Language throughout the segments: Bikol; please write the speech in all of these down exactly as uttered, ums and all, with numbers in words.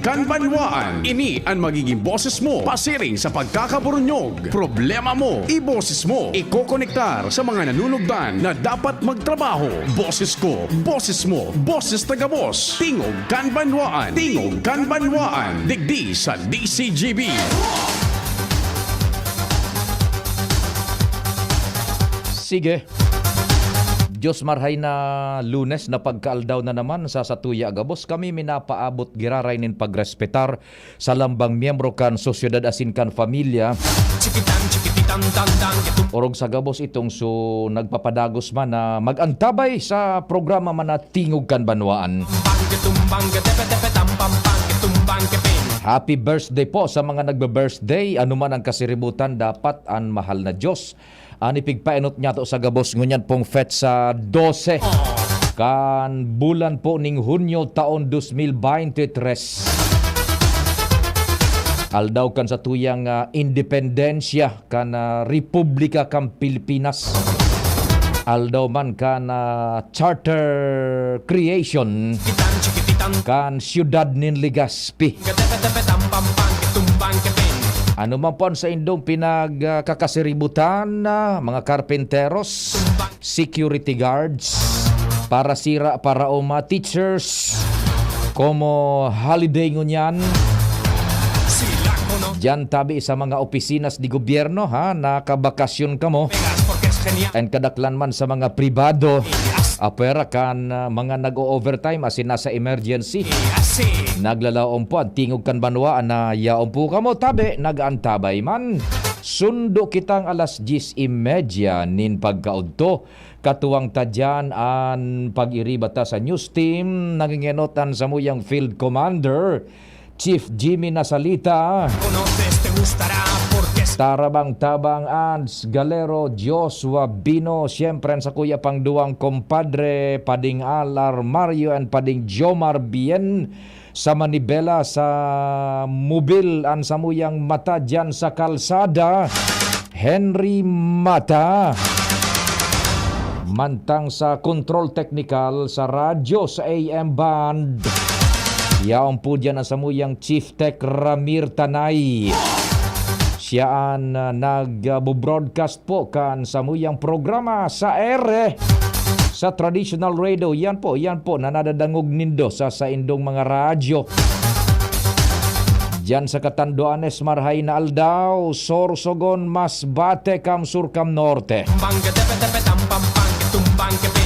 Kan Banwaan, ini an magiging boses mo pasiring sa pagkakaburunyog. Problema mo, iboses mo. Ikokonektar sa mga nanunugdan na dapat magtrabaho. Boses ko, boses mo, boses na gabos. Tingog kan Banwaan. Tingog kan Banwaan. Digdi sa D C G B. Sige. Diyos marhay na Lunes na pagkaaldaw na naman sa satuya gabos kami minapaabot giraray nin pagrespetar sa lambang miyembro kan sosyedad asin kan pamilya. Chikitan, chikipitan, tandang, itum- Orog sa gabos itong so nagpapadagos man na mag-antabay sa programa man na Tingog kan Banwaan. Bang, itum, bang, tepe, tepe, tam, pam, pang, itum, bang, kepin. Happy birthday po sa mga nagbe-birthday. Ano man ang kasiributan, dapat an mahal na Diyos an ipigpaenot niyato sa gabos ngunyan pong petsa dose kan bulan po ning Hunyo taon dos mil baynte tres. Aldaw kan satuyang, ah, independensya kan, ah, Republika kan Pilipinas. Aldaw man kan, ah, charter creation kan siyudad nin Legazpi. Ano man po an saindong pinagkakasiributan, ah, mga karpinteros, security guards, parasira, paraoma, teachers, komo holiday ngunyan. Diyan tabi sa mga opisina de gobyerno, ha, nakabakasyon kamo. And kadaklan man sa mga pribado, apwera kan, ah, mga nag-o-overtime asin nasa emergency. Naglalaom po an Tingog kan Banwaan na yaon po kamo tabi, nag-aantabay man. Sundo kitang alas dyes y media nin pagkaodto. Katuwang ta diyan an pag-iriba ta sa news team, nangingenot an samuyang field commander, Chief Jimmy Nasalita. Tarabang-tabang Ans Galero, Joshua Bino, siyempre an sakuya pang duwang kompadre, Pading Al Armario and Pading Jomar Bien sa Manibela, sa Mobil an samuyang mata diyan sa kalsada, Henry Mata. Mantang sa kontrol teknikal sa radyo sa A M band, yaon po diyan ang samuyang Chief Tech Ramir Tanay. Siya an, ah, nag-, ah, bo-broadcast po kan samuyang programa sa ere sa traditional radio. Yan po, yan po, na nadadangog nindo sa saindong mga radyo. Diyan sa Catanduanes, marhay na aldaw, Sorsogon, Masbate, Cam Sur, Cam Norte.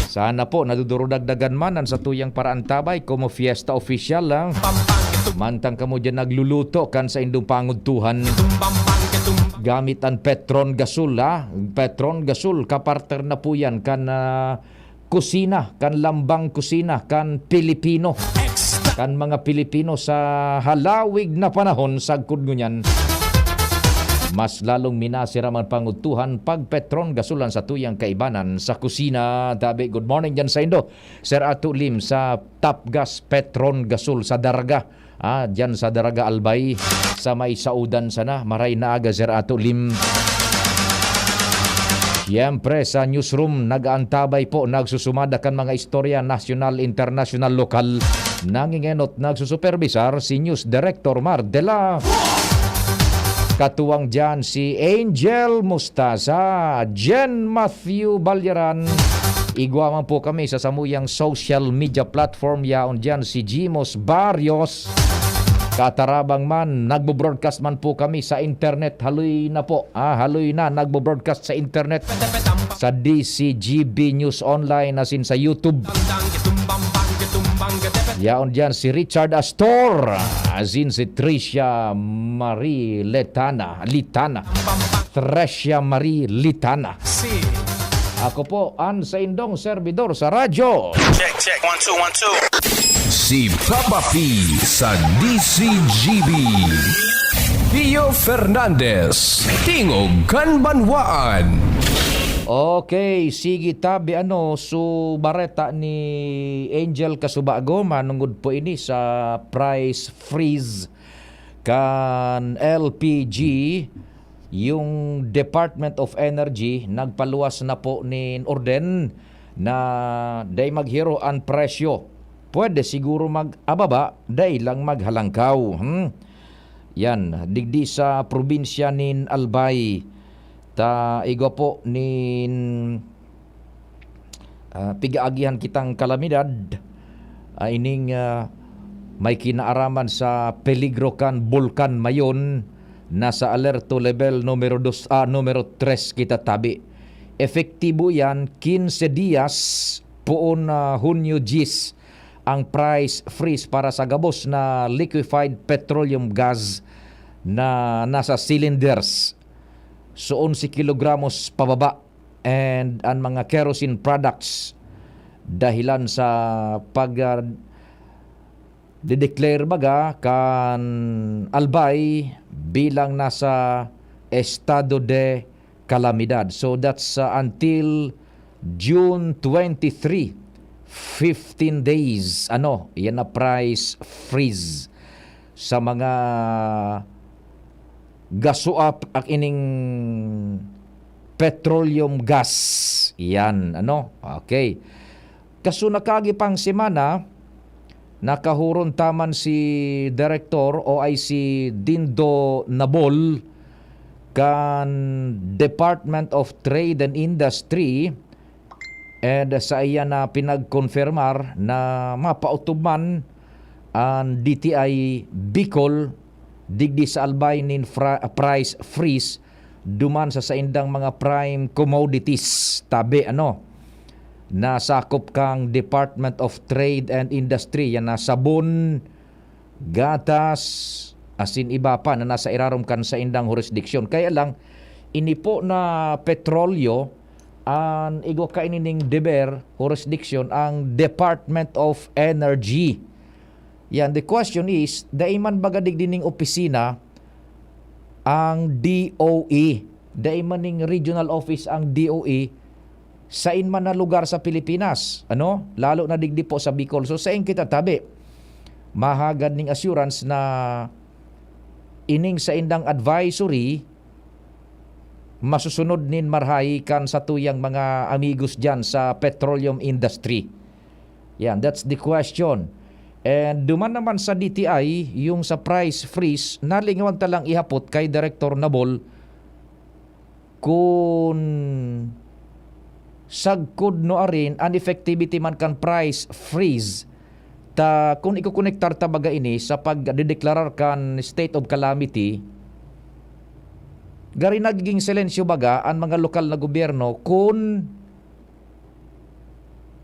Sana po, nadudurudagdagan man an satuyang paraantabay, komo fiesta official lang. Mantang kamo diyan nagluluto kan saindong pangudtuhan. Gamit an Petron Gasol, ha? Petron Gasol, kapartner na po yan kan, ah, kusina, kan lambang kusina, kan Pilipino. Kan mga Pilipino sa halawig na panahon, sagkod ngunyan, mas lalong minasiram an pangudtuhan pag Petron Gasol an satuyang kaibanan sa kusina. Tabi, good morning diyan saindo, Sir Ato Lim, sa Top Gas Petron Gasol sa Daraga. Ah, diyan sa Daraga Albay, sa may Saudan sana. Maray na aga, Sir Ato Lim. Siyempre, sa newsroom, nag-aantabay po, nagsusumada kan mga istorya nasyonal, internasyonal, lokal. Nangingenot, nagsusupervisar si News Director Mar de la. Katuwang diyan si Angel Mustasa, Jen Matthew Balyaran. Igwa man po kami sa samuyang social media platform, yaon diyan si Jimos Barrios. Katarabang man, nagbo-broadcast man po kami sa internet. Haloy na po, ah, haloy na, nagbo-broadcast sa internet. Sa D C G B News Online, asin sa YouTube. Yaon diyan si Richard Astor, asin si Tricia Marie Letana, Litana. Tricia Marie Litana. Si Ako po, an saindong serbidor sa radyo. Check, check. One, two, one, two. Si Papa P sa D C G B. Pio Fernandez, Tingog kan Banwaan. Okay, sige tabi, ano, so bareta ni Angel Kasubago, manungod po ini sa price freeze kan L P G, yung Department of Energy nagpaluwas na po nin orden na dai maghiro an presyo pwede siguro mag-ababa, dai lang maghalangkaw. Hmm? Yan, digdi sa probinsya nin Albay. Ta igwa po nin, ah, pigaagihan kitang kalamidad, ah, ining, ah, may kinaaraman sa peligro kan Bulkan Mayon, nasa alerto level numero dos, ah, numero tres kita tabi. Epektibo yan, quince dias, poon na Hunyo diyes, ang price freeze para sa gabos na liquefied petroleum gas na nasa cylinders. So, onse kilogramos pababa, and an mga kerosene products dahilan sa pag, ah, de-declare baga kan Albay bilang nasa estado de kalamidad. So that's, uh, until June twenty-three, fifteen days. Ano, yan na price freeze sa mga gasoap ak ining petroleum gas. Yan, ano? Okay. Kaso nakaagi pang semana, nakahuron ta man si Direktor o ay si Dindo Nabol kan Department of Trade and Industry, and sa iya na pinagkonfirmar na mapautob man an D T I Bicol digdi sa Albay nin fra-, price freeze duman sa saindang mga prime commodities, tabi, ano, na sakop kang Department of Trade and Industry, yan na sabon, gatas, asin iba pa na nasa irarom kan saindang hurisdiksyon. Kaya lang, ini po na petrolyo, an igwa kaini ning deber, hurisdiksyon, ang Department of Energy. Yan, the question is, dai man baga digdi ning opisina ang D O E? Dai man ning regional office ang D O E sain man na lugar sa Pilipinas, ano? Lalo na digdi po sa Bicol. So, sain kita tabi? Mahagad ning assurance na ining saindang advisory masusunod nin marhay kan satuyang mga amigos diyan sa petroleum industry. Yan, that's the question. And duman naman sa D T I, yung sa price freeze, nalingawan ta lang ihapot kay Director Nabol kun sagkod no arin an effectivity man kan price freeze. Ta, kun ikokonektar ta baga ini sa pagdedeklarar kan state of calamity, gari nagiging silensyo baga an mga lokal na gobyerno kun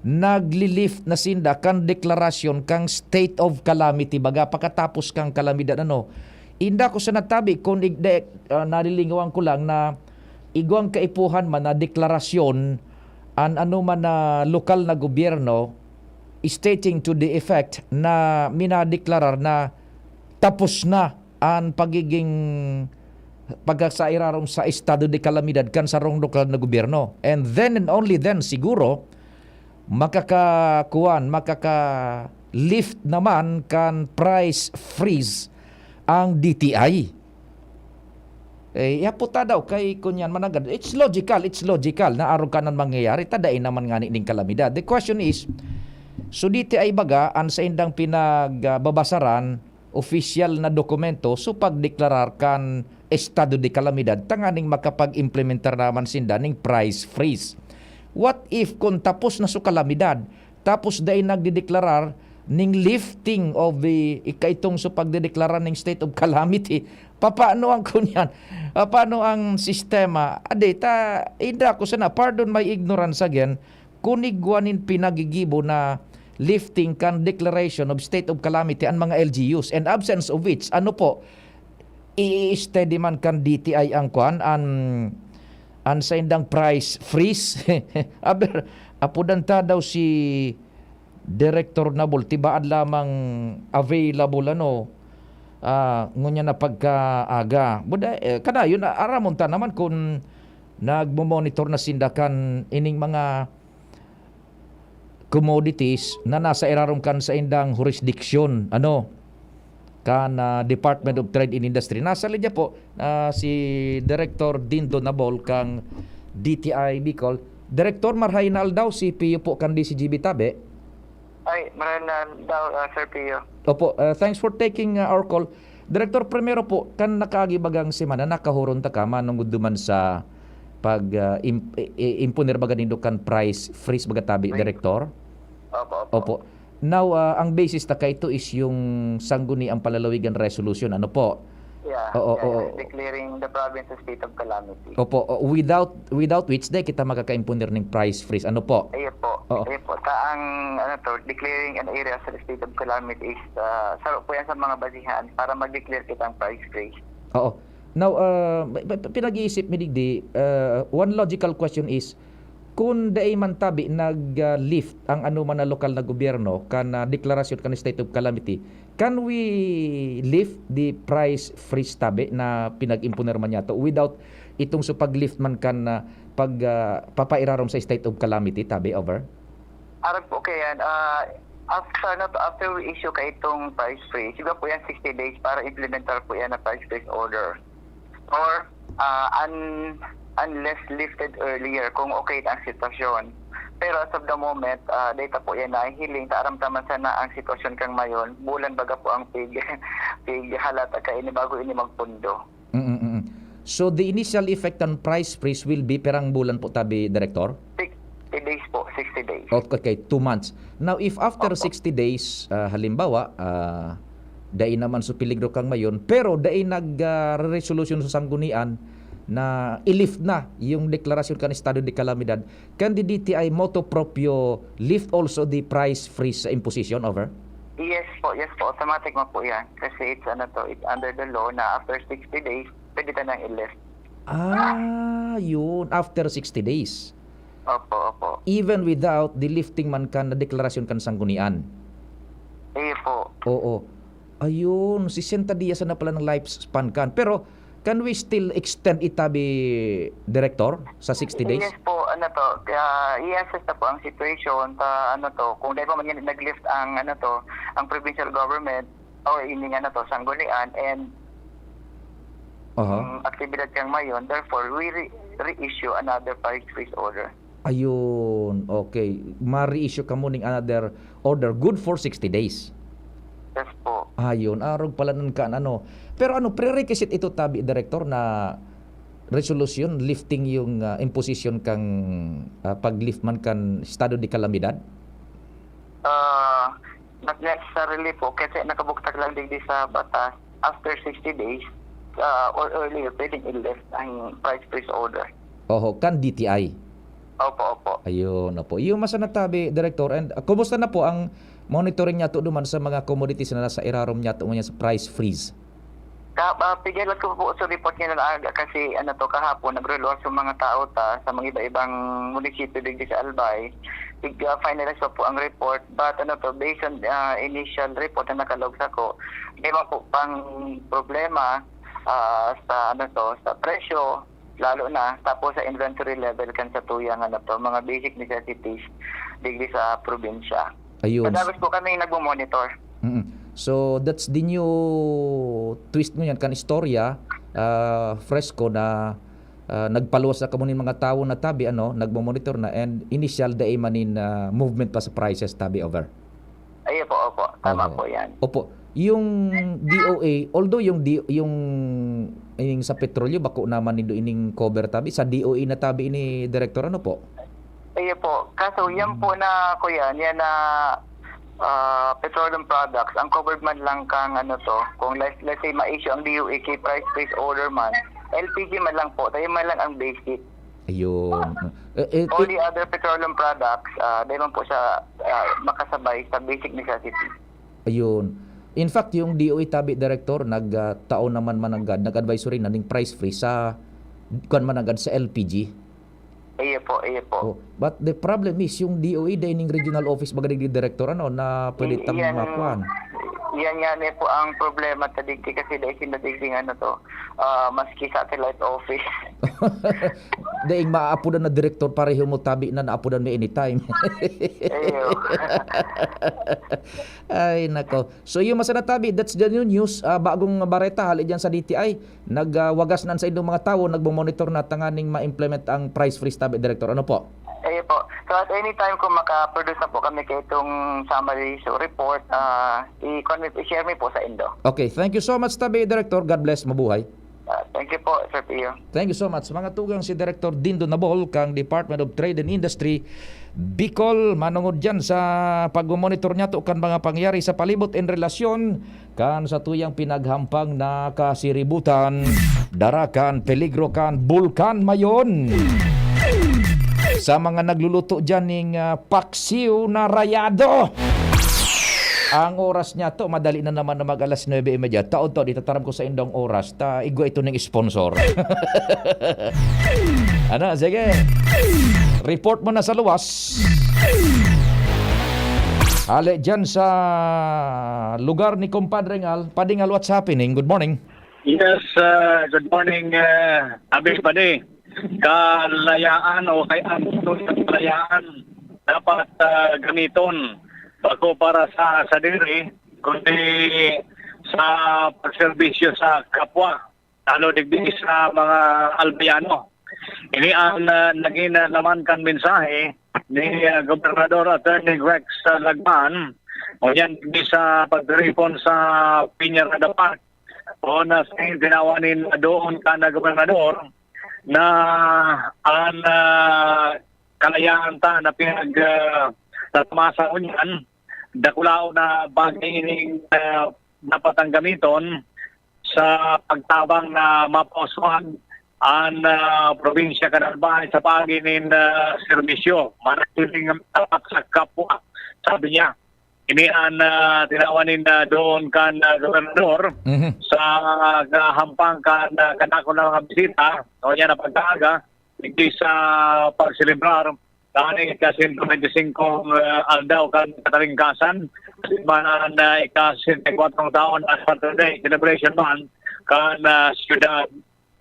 nagli-lift na sinda kan deklarasyon kan state of calamity, baga pakatapos kan kalamidad, ano. Inda ko sa natabi kun ig-, de-, ah, nalilingawan ko lang na igwang kaipuhan man na deklarasyon an anoman na lokal na gobyerno stating to the effect na minadeklarar na tapos na an pagiging pagkasairarom sa estado de kalamidad kan sarong lokal na gobyerno. And then and only then siguro makakakuan, makaka-lift naman kan price freeze ang D T I. Eh, ihapot ta daw kay kunyan managad. It's logical, it's logical na arog kanan mangyayari, ta dai naman ngani ning kalamidad. The question is, so D T I baga, an saindang pinagbabasaran, opisyal na dokumento, so pagdeklarar kan estado de kalamidad, tanganing makapag-implementar naman sinda ning price freeze. What if kun tapos na so kalamidad, tapos dai nagdedeklarar ning lifting of the, ika itong so pagdedeklarar ning state of calamity? Papaano ang kunyan? Papaano ang sistema? Ade, ta, inda ko sana, pardon my ignorance again, kun igwa nin pinagigibo na lifting kan declaration of state of calamity an mga L G Us, and absence of which, ano po, i-steady man kan D T I ang kwan, an, an saindang price freeze. Aber, apodan ta daw si Director Nabol, tibaad lamang available, ano, ah, ngunyan na pagkaaga. Buda, eh, kadayon, a-, aramon ta naman kun nagmo-monitor na sinda kan ining mga commodities na nasa irarom kan saindang jurisdiction, ano, kan, ah, Department of Trade and Industry. Nasa linya po, ah, si Director Dindo Nabol kang D T I Bicol. Director, marhay na aldaw, C P U po kan D C G B tabi. Ay, maray na daw, ah, Sir Pio. Opo, ah, thanks for taking, ah, our call. Director, primero po, kan nakaagi bagang semana, nakahuron ta ka manungod duman sa pag, ah, im-, i-, i-, imponer baga nindo kan price freeze baga tabi, Freeze. Director? Opo, opo. Opo. Now, ah, ang basis ta kaito is yung Sangguniang Panlalawigan Resolution, ano po? Yeah, Oo, yeah, oo. yeah. Declaring the province a state of calamity. Opo, o, without, without which day kita makakaimponer ning price freeze, ano po? Ayun po. Oo. Ayun po. Ta ang, ano to, declaring an area as a state of calamity is, ah, saro po yan sa mga basihan para mag-declare kitang price freeze. Oo. Now, ah, pa- pa- pinag-iisip mi digdi, ah, one logical question is, kun dai man tabi nag-lift ang anoman na lokal na gobyerno kan, ah, deklarasyon kan state of calamity, can we lift the price freeze tabi na pinag-imponer man niyato without itong sa pag-lift man kan, ah, pag, ah, papairarom sa state of calamity tabi, over? Arag po kayan, ah, after, ano to, after we issue ka itong price freeze, iba po yan sixty days para implementar po yan na price freeze order. Or, ah, un-, unless lifted earlier, kung okay na ang sitwasyon. Pero as of the moment, ah, data po yan nahihiling, ta aram ta man sana ang sitwasyon kan mayon, bulan baga po ang pig, pig halat at kaini bago ini magpundo. Mm, mm, mm. So, the initial effect ng price freeze will be perang bulan po tabi, Director? Sixty days po, sixty days. Okay, two months. Now, if after Opo. sixty days, ah, halimbawa, ah, dai naman sa peligro kang mayon, pero dai nag, ah, resolution sa sanggunian na i-lift na yung deklarasyon kan estado de calamidad, can the D T I motu proprio lift also the price freeze sa imposition, over? Yes po, yes po. Automatic mo po yan. Kasi it's, ano to, it's under the law na after sixty days, pwede ta nang i-lift. Ah, yun. After sixty days. Opo, opo. Even without the lifting man kan na deklarasyon kan sanggunian. Iyo po. Oo. Ayun, sesenta dias na pala ng lifespan kan. Pero, can we still extend itabi, Director, sa sixty days? Yes po, ano to, kaya i-assess na po ang situation, ta ano to, kung dahil pa man yan nag-lift ang, ano to, ang provincial government, o ining, ano to, sanggunian, and Aha. um, aktibidad kang mayon, therefore, we re- reissue another price freeze order. Ayun, okay. Ma-reissue kamo ning another order. Good for sixty days. Yes po. Ayun, arog pala nun kan ano. Pero ano, prerequisite ito, tabi, Director, na resolution lifting yung, ah, imposition kang, ah, pag-lift man kan estado de calamidad? Ah, not necessarily po, kasi nakabuktak lang digdi sa batas, after sixty days, ah, or earlier, pwedeng i-lift ang price freeze order. Oho, kan D T I. Opo, opo. Ayun, opo. Yung masanatabi, Director, and, ah, kumusta na po ang monitoring niyato duman sa mga commodities na nasa irarom niyato ngunyan sa price freeze? Ka, uh, pigilan ko po sa report ngayon na aga kasi ano to, kahapon, nagre-loss yung mga tao ta sa mga iba-ibang munisipyo digdi sa Albay. Ig-, ah, finalize pa po ang report, but ano to, based on, ah, initial report na nakalog sa ko, may mga po pang problema, ah, sa ano to, sa presyo, lalo na, tapos sa inventory level kan sa tuyang ano to, mga basic necessities digdi sa probinsya. Ayun. Sa dapat po kami nagmo-monitor. Mm. So, that's the new twist ngunyan kan istorya, ah, fresco na, ah, nagpaluwas na kamo nin mga tawo na tabi, ano, nagmo-monitor na, and initial dai man nin, ah, movement pa sa prices, tabi, over. Ayun po, opo. Tama Oo. Po yan. Opo. Yung D O A, although yung D-, yung, yung sa petrolyo, bako naman nindo ining cover tabi, sa D O A na tabi ini, Director, ano po? Ayun po. Kaso yan po na, kuya, yan na ah, petroleum products, ang covered man lang kang ano to, kung let's, let's say ma-issue ang D O A kay price freeze order man, L P G man lang po, tayo man lang ang basic. Ayun. Eh, eh, All eh, the other petroleum products, ah, di man po siya ah, makasabay sa basic necessity. Ayun. In fact, yung D O A tabi, Director, nag, ah, tao naman mananggad, nag-advisory na ning price freeze sa, kuwan mananggad sa L P G. Iyo po, iyo po. Oh, but the problem is, yung D O A, dai ning regional office, baga digdi, Director, ano, na pwede I- tang yan, makuan. Yan nga ni po ang problema sa digdi kasi dahil sila digdi ano to, ah, maski satellite office. Daing maapodan na, Director, pareho mo tabi na naapodan mo anytime. Iyo. Ay, nako. So, yung masanatabi, that's the new news. Ah, bagong bareta, hali dyan sa D T I. Nagwagas na sa indong mga tawo, nagmo-monitor na tanganing ma-implement ang price freeze tabi, Director. Ano po? Ayun po. So, at any time kung maka-produce na po kami kaitong summary, so report, ah, i-, kwan mi, i-share mi po sa indo. Okay, thank you so much, tabi, Director. God bless, mabuhay. Ah, thank you po, Sir Pio. Thank you so much. Mga tugang, si Director Dindo Nabol kang Department of Trade and Industry, Bicol, manungod dyan sa pagmomonitor niya to kan mga pangyayari sa palibot in relasyon kan satuyang pinaghampang na kasiributan, dara kan peligro kan Bulkan Mayon. Sa mga nagluluto dyan ning, ah, paksiw na rayado. Ang oras niya to, madali na naman na mag-alas nuebe y media. Taod-taod, itataram ko sa indong oras. Ta, igwa ito ning sponsor. Ano, sige. Report mo na sa luwas. Hale dyan sa lugar ni Compadre Ngal. Padre Ngal, what's happening? Good morning. Yes, uh, good morning, uh, Abi Padi. Kalayaan o kay ang kalayaan dapat, uh, gamiton bako para sa sadiri, kundi sa pagserbisyo sa kapwa, lalo digdi sa mga Albayano. Ini ang, ah, nagin, ah, laman kan mensahe ni, ah, Gobernador Attorney Rex, ah, Lagman, ngunyan digdi sa pagtiripon sa Peñaranda Park. O na sa tinawan nin doon kan, ah, gobernador na ang, ah, kalayaan ta na pinag, ah, tatamasa ngunyan, dakulaon na bagay ining, ah, dapat ang gamiton sa pagtabang na mapauswag an, ah, probinsya kan Albay sa paagi nin, ah, serbisyo. Manatiling tapat sa kapwa, sabi niya. Ini an, ah, tinawan nin, ah, doon kan, ah, gobernador Mhm. sa kahampang kan, ah, kadakul na mga bisita. O yan ang pagkaaga, digdi sa pagselebrar kan ika-sento bente singko, ah, aldaw kan Katalingkasan. Man an, ah, ika-sesenta y kuwatro taon na Saturday celebration man kan, ah, siyudad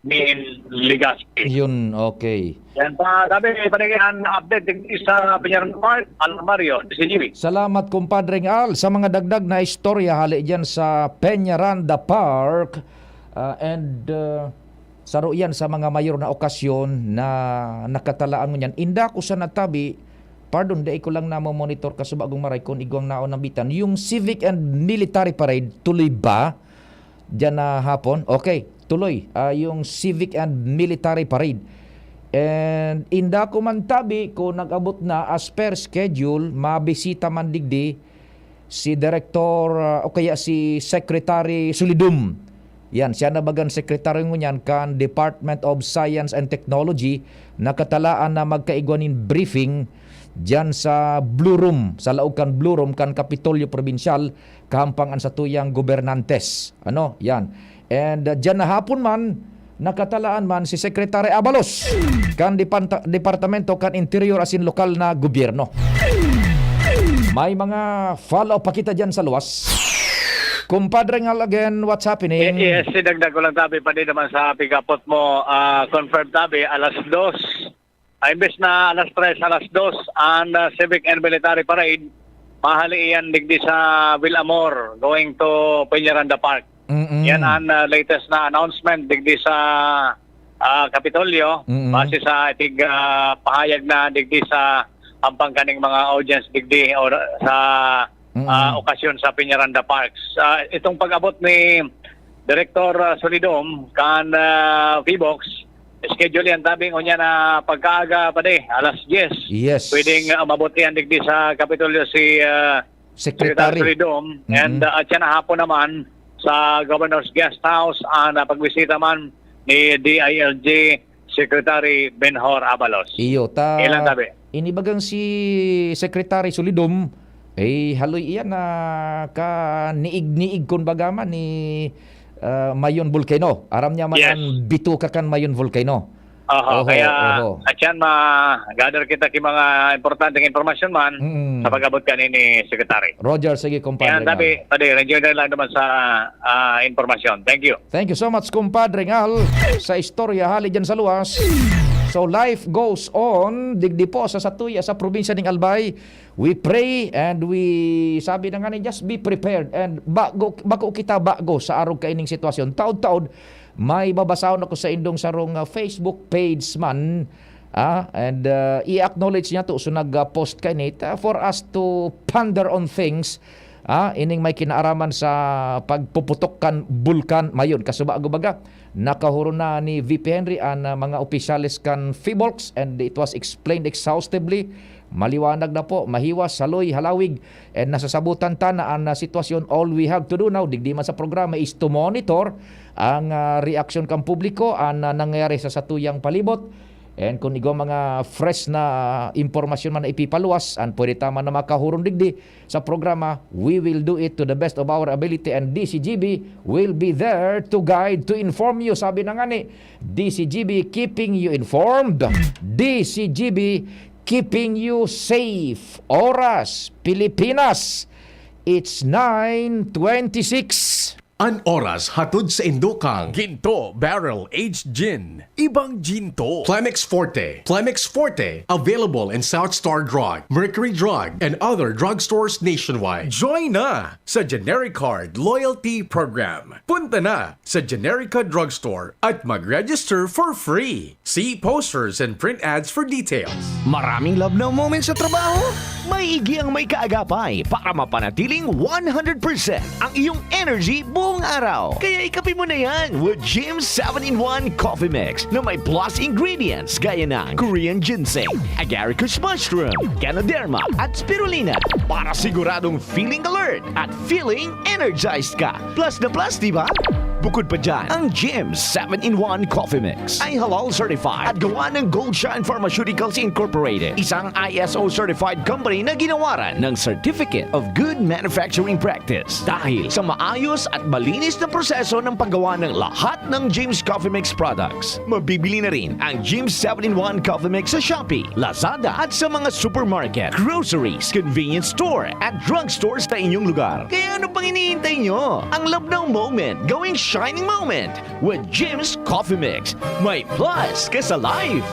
nin Legazpi. Yun, okay. Yan pa, sabi, panagihan update digdi sa Peñaranda Park, Alan Mario, D C G B. Salamat, Compadre Al, sa mga dagdag na istorya hali dyan sa Peñaranda Park. Ah, and, ah, saro yan sa mga mayor na okasyon na nakatalaan ngunyan. Inda ko sa natabi, pardon, dai ko lang namomonitor kasuba kong maray kun igwang naon nambitan. Yung Civic and Military Parade, tuloy ba? Diyan na hapon? Okay, tuloy, ah, yung Civic and Military Parade. And inda ko man tabi kung nag-abot na as per schedule, mabisita man digdi si Director, ah, o kaya si Secretary Solidum. Yan, siya na bagang sekretaryo ngunyan kan Department of Science and Technology, nakatalaan na magkaigwa nin briefing diyan sa Blue Room, sa laog kan Blue Room kan Kapitolyo Probinsyal, kahampang an satuyang gobernantes. Ano? Yan. And, uh, diyan na hapon man, nakatalaan man si Secretary Abalos kan depanta-, Departamento kan Interior asin lokal na gobyerno. May mga follow-up pa kita diyan sa luwas. Compadre Ngal again, what's happening? Eh, yes, idagdag ko lang tabi, pwede naman sa pigapot mo, ah, confirm tabi, alas dos. Ah, imbes na alas tres, alas dos, ang, ah, Civic and Military Parade, mahali iyan digdi sa Villamor, going to Peñaranda Park. Mm-mm. Yan ang, ah, latest na announcement digdi sa, ah, Kapitolyo, Mm-mm. base sa itig, ah, pahayag na digdi sa hampang kaning mga audience digdi o sa, Mm-mm. ah, okasyon sa Peñaranda Parks. Ah, itong pag-abot ni Director, ah, Solidom kan, ah, Phivolcs, schedule yan, tabi, ngunyan na pagkaaga pa di, alas diyes. Yes. Pwedeng, ah, umabot yan digdi sa Kapitolyo si, ah, Secretary. Secretary Solidom. Mm-mm. And, ah, at siya na hapon naman sa Governor's Guest House, ah, na pagbisita man ni D I L G Secretary Benhur Abalos. Iyo, ta Ilan tabi? Inibagang si Secretary Solidom, eh, haloy iyan na kaniig-niig, kun baga man, ni, ah, Mayon Volcano. Aram niya man Yes. ang bituka kan Mayon Volcano. Aha, Oho, kaya oho. at yan, ma-gather kita ki mga importanteng impormasyon man Mm. sa pag-abot kani ni Secretary. Roger, sige, kumpadre Yan, tabi, Ngal. Padi, enjoy na lang naman sa, ah, impormasyon. Thank you. Thank you so much, kumpadre Ngal, sa istorya hali dyan sa luwas. So, life goes on. Digdi po sa Satuya, sa probinsya ning Albay, we pray and we, sabi na nga ni, just be prepared. And bago, bako kita bago sa arog kaining sitwasyon. Taod-taod, may babasahon ako sa indong sarong, ah, Facebook page man. Ah, and, ah, i-acknowledge niya to, so nag-post kainit, ah, for us to ponder on things, ah, ining may kinaaraman sa pagpuputok kan bulkan. Mayon, kasubago baga, nakahuron na ni V P Henry an, ah, mga opisyales kan PHIVOLCS, and it was explained exhaustively. Maliwanag na po, mahiwas, haloy, halawig, and nasasabutan ta na an, ah, sitwasyon. All we have to do now, digdi man sa programa, is to monitor ang, ah, reaksyon kan publiko, an, ah, nangyayari sa satuyang palibot. And kung igwa mga fresh na impormasyon man na ipipaluwas, an pwede ta man na makahuron digdi sa programa, we will do it to the best of our ability, and D C G B will be there to guide, to inform you. Sabi na nga ni D C G B, keeping you informed. D C G B, keeping you safe. Oras, Pilipinas, it's nine twenty-six. An oras hatod sa indo kan Ginto Barrel Aged Gin. Ibang Ginto. Plemex Forte. Plemex Forte. Available in South Star Drug, Mercury Drug, and other drugstores nationwide. Join na sa Generic Card Loyalty Program. Punta na sa Generica Drugstore at mag-register for free. See posters and print ads for details. Maraming love now moments sa trabaho? Maigi ang may kaagapay para mapanatiling one hundred percent ang iyong energy buong araw. Kaya ikape mo na yan with Jim seven-in-one Coffee Mix na may plus ingredients gaya ng Korean ginseng, agaricus mushroom, ganoderma, at spirulina para siguradong feeling alert at feeling energized ka. Plus na plus, di ba? Bukod pa dyan, ang Jim seven-in-one Coffee Mix ay halal certified at gawa ng Gold Shine Pharmaceuticals Incorporated, isang I S O certified company na ginawaran ng Certificate of Good Manufacturing Practice. Dahil sa maayos at malinis na proseso ng paggawa ng lahat ng Jim's Coffee Mix products, mabibili na rin ang Jim's seven-in-one Coffee Mix sa Shopee, Lazada, at sa mga supermarket, groceries, convenience store, at drugstores sa inyong lugar. Kaya ano pang hinihintay nyo? Ang love now moment, gawing shining moment with Jim's Coffee Mix. May plus ka sa life!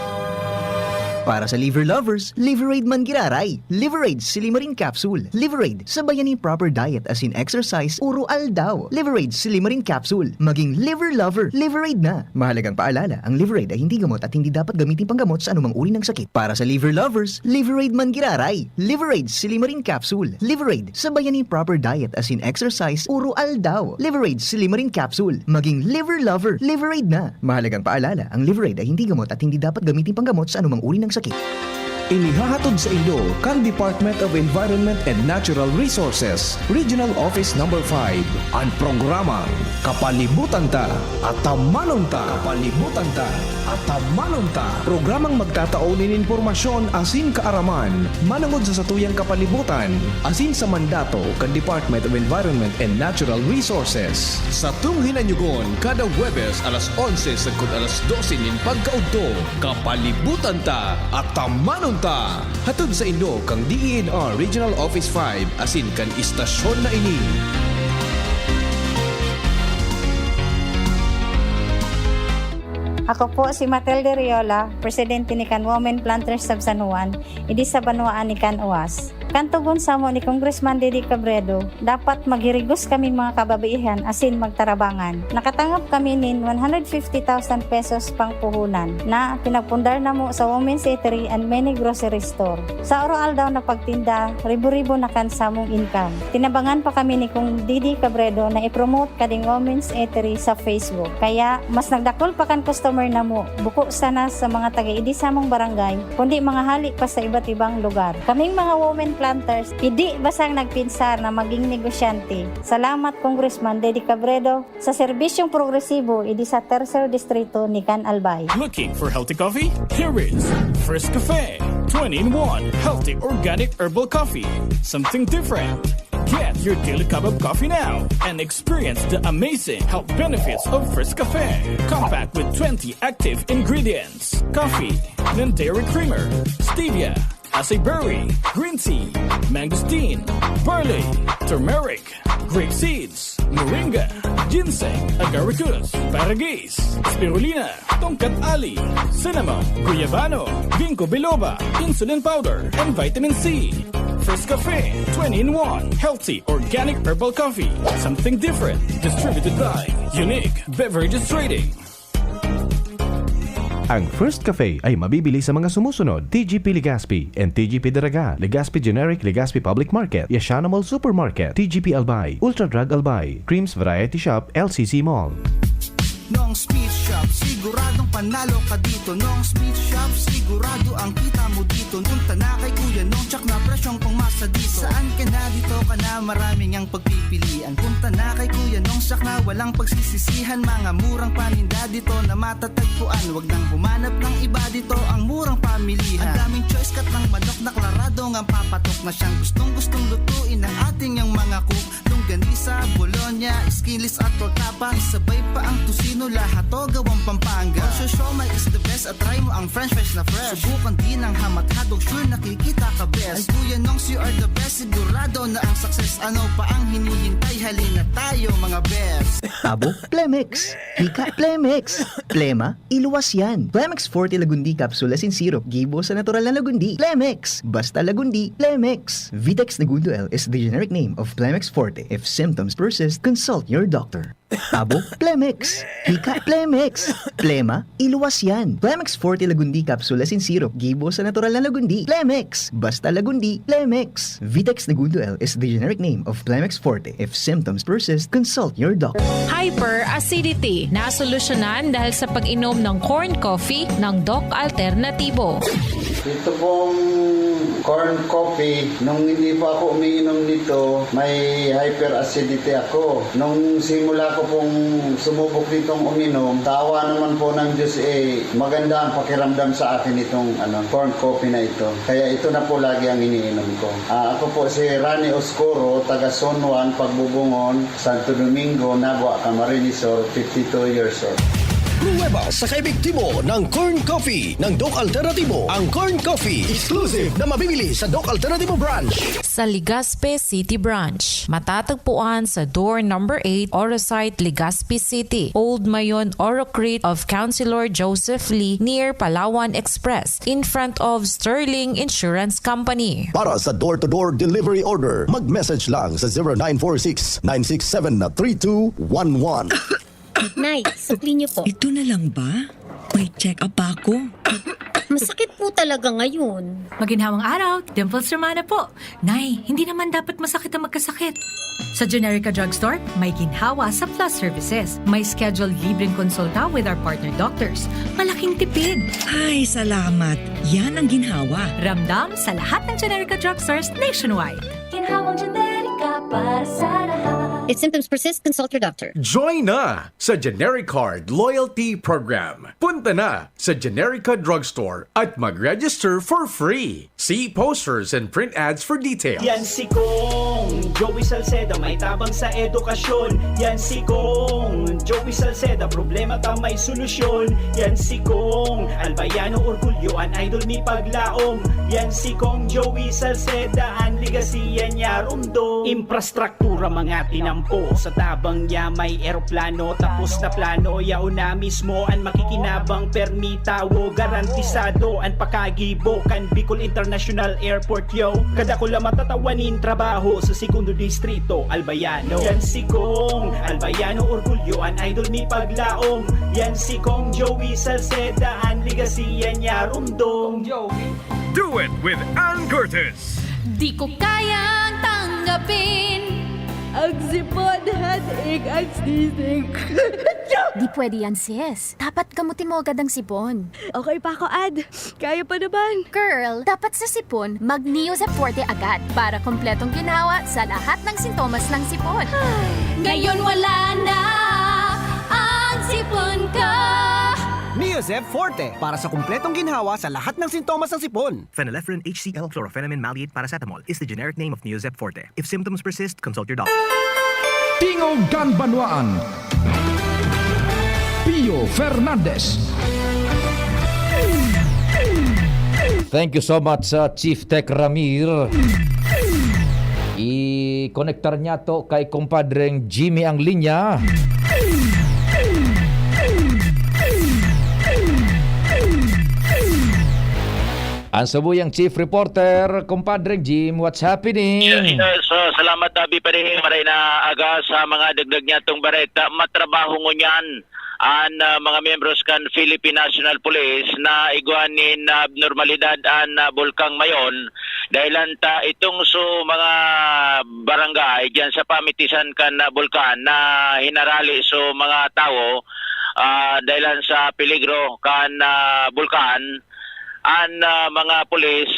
Para sa liver lovers, Liveraid man giraray. Liveraid Silimarin Capsule. Liveraid, sabayan ni proper diet asin exercise, uro aldaw. Liveraid Silimarin Capsule. Maging liver lover, Liveraid na. Mahalagang paalala, ang Liveraid ay hindi gamot at hindi dapat gamitin panggamot sa anumang uri ng sakit. Para sa liver lovers, Liveraid man giraray. Liveraid Silimarin Capsule. Liveraid, sabayan ni proper diet asin exercise, uro aldaw. Liveraid Silimarin Capsule. Maging liver lover, Liveraid na. Mahalagang paalala, ang Liveraid ay hindi gamot at hindi dapat gamitin panggamot sa anumang uri ng sakit. Inihahatod sa indo kan Department of Environment and Natural Resources, Regional Office Number five, an programang Kapalibutan Ta, Atamanon Ta. Kapalibutan Ta, Atamanon Ta. Programang magtatao nin impormasyon asin kaaraman manongod sa satuyang kapalibutan asin sa mandato kan Department of Environment and Natural Resources. Satong hinanyugon kada Huwebes alas onse sagkod alas dose nin pagkaudto. Kapalibutan Ta, Atamanon Ta. Hatod sa indo kan D E N R Regional Office five asin kan istasyon na ini. Ako po si Matilde Riola, presidente ni kan Women Planters of San Juan, idi sa banwaan ni kan Oas. Kan tugon samo ni Congressman Didi Cabredo, dapat maghirigos kaming mga kababaihan asin magtarabangan. Nakatangop kami nin one hundred fifty thousand pesos pangpuhunan na pinagpundar namo sa Women's Eatery and many grocery store. Sa oro-aldaw na pagtinda, ribo-ribo na kan samong income. Tinabangan pa kami ni Kong Didi Cabredo na i-promote kading Women's Eatery sa Facebook. Kaya, mas nagdakul pa kan customer namo, buko sana sa mga taga-idi samong barangay, kundi mga hali pa sa iba't ibang lugar. Kaming mga women planters, idi basang nagpinsar na maging negosyante. Salamat, Congressman Dede Cabredo, sa serbisyong progresibo idi sa Tercer Distrito ni Can Albay. Looking for healthy coffee? Here is First Cafe, twenty-in-one healthy organic herbal coffee. Something different. Get your daily cup of coffee now and experience the amazing health benefits of First Cafe. Compact with twenty active ingredients: coffee, non-dairy creamer, stevia, acai berry, green tea, mangosteen, barley, turmeric, grape seeds, moringa, ginseng, agaricus, paragis, spirulina, tongkat ali, cinnamon, guyabano, ginkgo biloba, insulin powder, and vitamin C. First Cafe, twenty-in-one healthy organic herbal coffee. Something different. Distributed by Unique Beverages Trading. Ang First Cafe ay mabibili sa mga sumusunod: T G P Legazpi and T G P Daraga, Legazpi Generic, Legazpi Public Market, Yashana Mall Supermarket, T G P Albay, Ultra Drug Albay, Creams Variety Shop, L C C Mall. Nong Smith Shop, siguradong panalo ka dito. Nong Smith Shop, sigurado ang kita mo dito. Punta na kay Kuya Nong, tsak na presyong pangmasa dito. Saan ka na, dito ka na, maraming ang pagpipilian. Punta na kay Kuya Nong, tsak na walang pagsisisihan. Mga murang paninda dito na matatagpuan. Wag nang humanap ng iba, dito ang murang pamilihan. Ang daming choice, cut ng manok na klaradong ang papatok na siyang gustong-gustong lutuin ng ating ang mga cook. Longganisa, bologna, skinless at tortapa. Isabay pa ang tocino, lahat to gawang Pampanga. Ang siomai is the best at try mo ang french fries na fresh. Subukan din ang hamat hotdog, sure nakikita ka best. Ay Kuya Nongs, you are the best, sigurado na ang success. Ano pa ang hinihintay? Halina tayo, mga best. Abo, Plemex. Hika, Plemex. Plema, iluwas yan. Plemex Forte Lagundi Capsule Asin Syrup, gibo sa natural na Lagundi. Plemex! Basta Lagundi, Plemex! Vitex Negundo L is the generic name of Plemex Forte. If symptoms persist, consult your doctor. Abo, Plemex! Hika, Plemex! Plema, iluwas yan. Plemex Forte Lagundi Capsule Asin Syrup, gibo sa natural na Lagundi. Plemex! Basta Lagundi, Plemex! Vitex Negundo L is the generic name of Plemex Forte. If symptoms persist, consult your doctor. Hyperacidity, nasolusyonan dahil sa pag-inom ng corn coffee ng Doc Alternatibo. Ito pong corn coffee, nung hindi pa ako umiinom nito, may hyperacidity ako. Nung simula ko pong sumubok nitong uminom, sa awa naman po ng Diyos, eh, maganda ang pakiramdam sa akin itong, ano, corn coffee na ito. Kaya ito na po lagi ang iniinom ko. Ah, ako po si Rani Oscuro, taga Zone one, Pagbubungon, Santo Domingo, Nabua, Camarines Sur, fifty-two years old. Pruweba sa kaepektibo ng Corn Coffee ng Doc Alternatibo. Ang Corn Coffee, exclusive na mabibili sa Doc Alternatibo Branch. Sa Legazpi City Branch, matatagpuan sa door number eight, Orosite, Legazpi City, Old Mayon, Orocrit of Councilor Joseph Lee, near Palawan Express, in front of Sterling Insurance Company. Para sa door-to-door delivery order, mag-message lang sa zero nine four six, nine six seven, three two one one. Nay, sukli niyo po. Ito na lang ba? May check-up pa ako. Masakit po talaga ngayon. Maginhawang araw, Dimples Romana po. Nay, hindi naman dapat masakit ang magkasakit. Sa Generica Drugstore, may ginhawa sa Plus Services. May scheduled libreng konsulta with our partner doctors. Malaking tipid. Ay, salamat. Yan ang ginhawa. Ramdam sa lahat ng Generica Drugstores nationwide. Ginhawang Generica para sa lahat. If symptoms persist, consult your doctor. Join na sa Generic Card Loyalty Program. Punta na sa Generica Drugstore at mag-register for free. See posters and print ads for details. Yan si Kong Joey Salceda, may tabang sa edukasyon. Yan si Kong Joey Salceda, problema ta may solusyon. Yan si Kong Albayano, orgulyo an idol mi paglaom. Yan si Kong Joey Salceda, an legacy yan niya rumdom. Imprastrak- tura mga tinampo. Sa tabang niya may eroplano, tapos na plano, yaon na mismo an makikinabang. Permi tawo, garantisado an pakagibo kan Bicol International Airport, yo. Kadakula matatawan nin trabaho sa Segundo Distrito, Albayano. Yan si Kong Albayano, orgulyo an idol mi paglaom. Yan si Kong Joey Salceda, an legacy yan niya rumdom. Do it with Ann Curtis. Di ko kayang tanggapin ang sipon, headache, at sneezing. Di pwede yan, sis. Dapat gamutin mo agad ang sipon. Okay pa ako, Ad. Kaya pa naman. Girl, dapat sa sipon, mag Neozep Forte agad para kompletong ginhawa sa lahat ng sintomas ng sipon. Ngayon wala na ang sipon ko. Neozep Forte para sa kompletong ginhawa sa lahat ng sintomas ng sipon. Phenylephrine H C L, chlorphenamine maleate, paracetamol is the generic name of Neozep Forte. If symptoms persist, consult your doctor. Tingog kan Banwaan, Pio Fernandez. Thank you so much, uh, Chief Tech Ramir. I-konektar niya to kay kumpadreng Jimmy ang linya. Ang sabuyang chief reporter, kumpadre Jim, what's happening? Yes, yes. So, salamat, Abi, pare. Maray na aga sa mga dagdag niya tong bareta. Matrabaho ngunyan an, ah, mga miyembros kan Philippine National Police na igwa nin, ah, abnormalidad an, ah, Bulkang Mayon. Dahilan ta itong so mga barangay diyan sa pamitisan kan, ah, bulkan na hinarali so mga tawo, ah, dahilan sa peligro kan, ah, bulkan, an, ah, mga pulis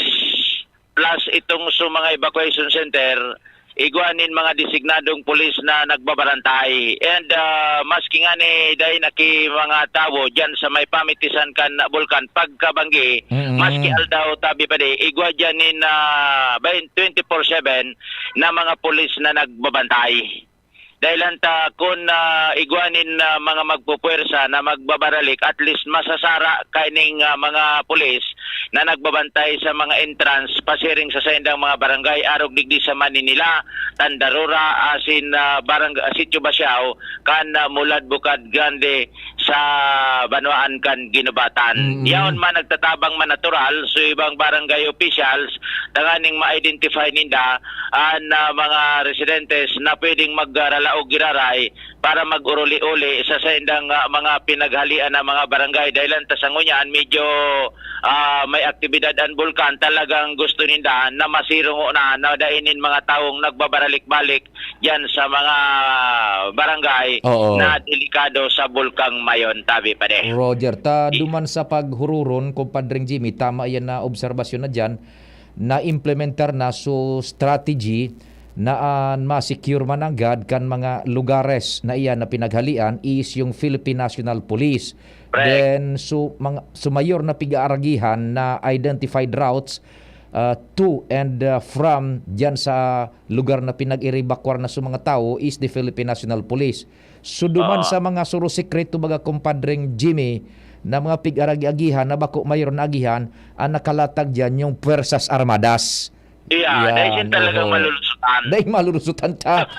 plus itong so mga evacuation center, igwa nin mga designadong pulis na nagbabarantay. And, ah, maski ngani dai na ki mga tawo diyan sa may pamitisan kan bulkan pagkabanggi, Mm. maski aldaw, tabi pa di, igwa diyan nin, ah, bain-, twenty-four seven na mga pulis na nagbabantay. Dahilan ta kun, ah, igwa nin, ah, mga magpupuwersa na magbabaralik, at least masasara kaining, ah, mga pulis na nagbabantay sa mga entrance pasiring sa saindang mga barangay, arog digdi sa Maninila, Tandarura, asin, ah, barang-, Sitio Basiao, kan, ah, Mulad, Bukad Grande, sa banwaan kan Guinobatan. Mm. Yaon man, nagtatabang man natural so ibang barangay officials tanganing ma-identify ninda an, ah, mga residentes na pwedeng magralaog giraray para mag-uruli-uli sa saindang, ah, mga pinaghalian na mga barangay. Dahilan ta sa ngunyan, medyo, ah, may aktibidad an bulkan. Talagang gusto ninda na masirungo na, na dai nin mga tawong nagbabaralik-balik diyan sa mga barangay Oo. na delikado sa Bulkang Mayon, tabi pa di. Roger, ta I- duman sa paghururon, Compadreng Jimmy, tama iyan na obserbasyon na diyan, na-implementar na so strategy na an ma-secure man nanggad kan mga lugares na iyan na pinaghalian is yung Philippine National Police. Correct. Then, so, mga, so mayor na pig-aaragihan na identified routes, ah, to and, ah, from diyan sa lugar na pinag-erebakwar na so mga tawo is the Philippine National Police. So, duman Oo. sa mga surusikreto, baga, Compadreng Jimmy, na mga pig-aragi-agihan na bako mayor na agihan, ang nakalatag diyan yung Puwersas Armadas. Yeah, Yan, dahil siya talagang oho. malulusutan. Dahil malulusutan ta.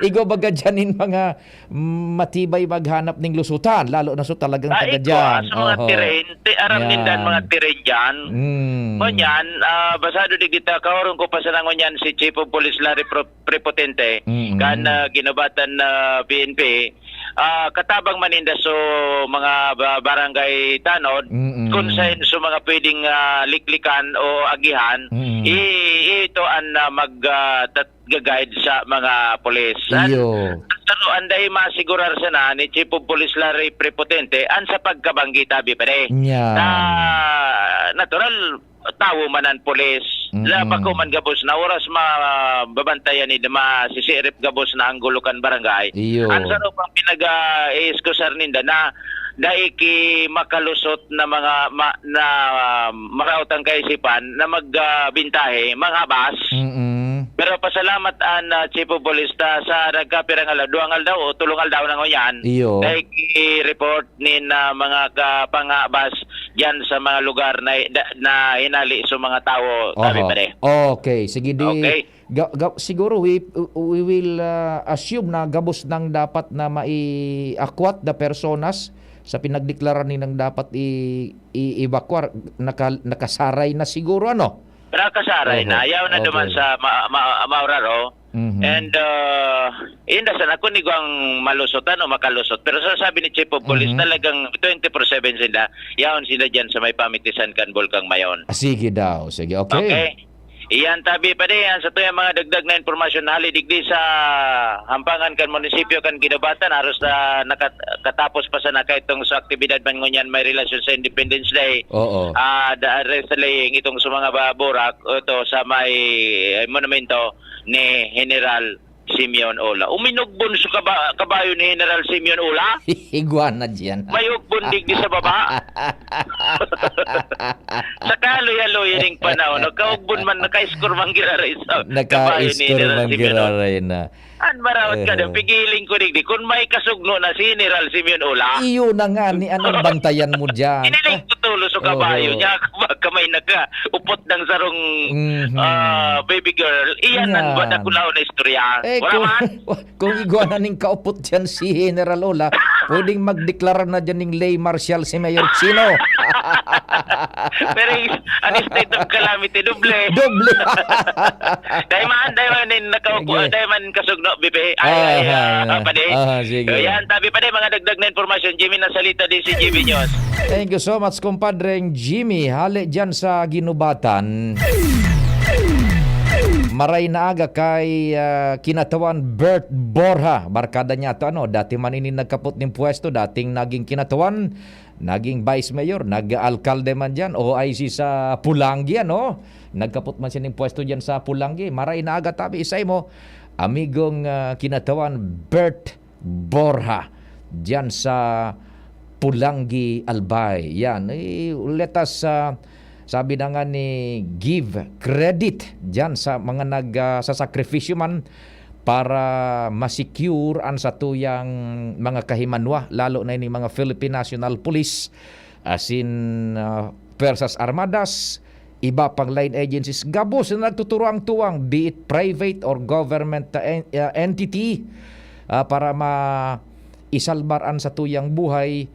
Igwa baga diyan in mga, mm, matibay maghanap ning lusutan, lalo na so talagang Ah, taga igwa diyan. sa mga Oho. terrain, ti-, aram Yan. ninda ang mga terrain diyan. Mm. Ngunyan, ah, basado di kita, kaoron ko pa sana ngunyan si Chief of Police Larry Pro-, Prepotente, Mm-mm. kan, ah, Guinobatan na P N P, ah, katabang man ninda so mga ba-, barangay tanod, Mm-mm. kung saan so mga pwedeng, ah, liklikan o agihan, Mm-mm. i-, ito ang, ah, mag, ah, tat-, ga-guide sa mga pulis. An, Iyo. Pero ang dai masigurar sana ni Chief of Police Larry Prepotente, ang sa pagkabanggi, tabi pa di. Yan. Na, natural, tawo man an pulis. Mm-mm. La, bako man gabos na oras ma-, babantayan ni, masisirip gabos na ang gulukan barangay. Iyo. Ang saro pang pinag-iiskusar ninda na dai ki makalusot na mga ma-, na maraot ang kaisipan na mag, ah, bintahe, manghabas. Mm-mm. Pero pasalamat an, ah, Chief of Police ta sa nagkapirang aldaw, duwang aldaw o tulong aldaw na ngunyan. Iyo. Dai ki report nin, ah, mga kapanghabas diyan sa mga lugar na, da-, na hinali sa mga tawo, tabi Oho. pa di. Okay, sige di. Okay. Ga-, ga-, siguro we, we will, ah, assume na gabos nang dapat na mai-akwat na personas sa pinagdeklara ninang dapat i-, i-evacuar, naka-, nakasaray na siguro, ano? Nakasaray Oho. na. Ayaw na duman Okay. sa ma-, ma-, Mauraro. Mhm. And, ah, inda sana kung igwang malusot, ano, makalusot. Pero sa sabi ni Chief of Police, Mhm. talagang twenty-four seven sila. Yaon sila dyan sa may pamitisan kan Bulkang Mayon. Ah, sige daw. Sige, okay. Okay. Iyan tabi pa di, yan sa tuyang mga dagdag na impormasyon hali digdi sa hampangan kan munisipyo kan Guinobatan, haros na nakat-, katapos pa sana kaitong sa aktibidad man ngunyan may relasyon sa Independence Day. Oo. Ah, da-, re-, sa laying itong sa mga ba-, burak, ito sa may, eh, monumento ni General Simeon Ola. Uminugbon sa kaba-, kabayo ni General Simeon Ola. Igwa na diyan. May ugbon digdi sa baba. Sa kaluya-luya ning panahon, nagkaugbon man, naka-score man giraray sa kabayo ni Naka-score General man Simeon Ola. giraray na. An marawat ka daw, Eh. pigiling ko digdi, kung may kasugno na si General Simeon Ola. Iyo na nga, ni anong bantayan mo diyan? Iniling ko tulo sa kabayo Oho. niya, baka may naka-, upot ng sarong, Mhm. ah, baby girl. Iyan ang Yan. dakulaw na istorya. Eh, Wala kung, man. kung igwa na ning kaupot diyan si General Ola, pwedeng magdeklara na diyan ning ley martial si Mayor Chino. Pero yung, ano, state of calamity, doble. Doble. Dai man, dai man nin nakaupo, Sige. dai man kasugno, bibi. Ay, ay, Aha, ah, padi. aha, sige. So, yan, tabi pa din, mga dagdag na impormasyon, Jimmy, nasalita din si G B News. Thank you so much, kumpadreng Jimmy. Hali dyan sa Ginubatan. Maray na aga kay, ah, Kinatawan Bert Borja. Barkada niya to, ano, dati man ini nagkapot nin pwesto, dating naging Kinatawan, naging vice mayor, nag-alkalde man diyan, O I C sa Pulangi, ano? Nagkapot man siya ning pwesto diyan sa Pulangi. Maray na aga tabi, isay mo, amigong, ah, Kinatawan Bert Borja, diyan sa Pulangi, Albay. Yan, eh, let us, ah, sabi na nga ni, give credit diyan sa mga nag, ah, sa sakripisyo man para ma-secure an satuyang mga kahimanwa, lalo na ining mga Philippine National Police, asin, ah, Puwersas Armadas, iba pang line agencies, gabos na nagtuturuang-tuwang, be it private or government, ah, en-, ah, entity, ah, para ma-, isalbar an satuyang buhay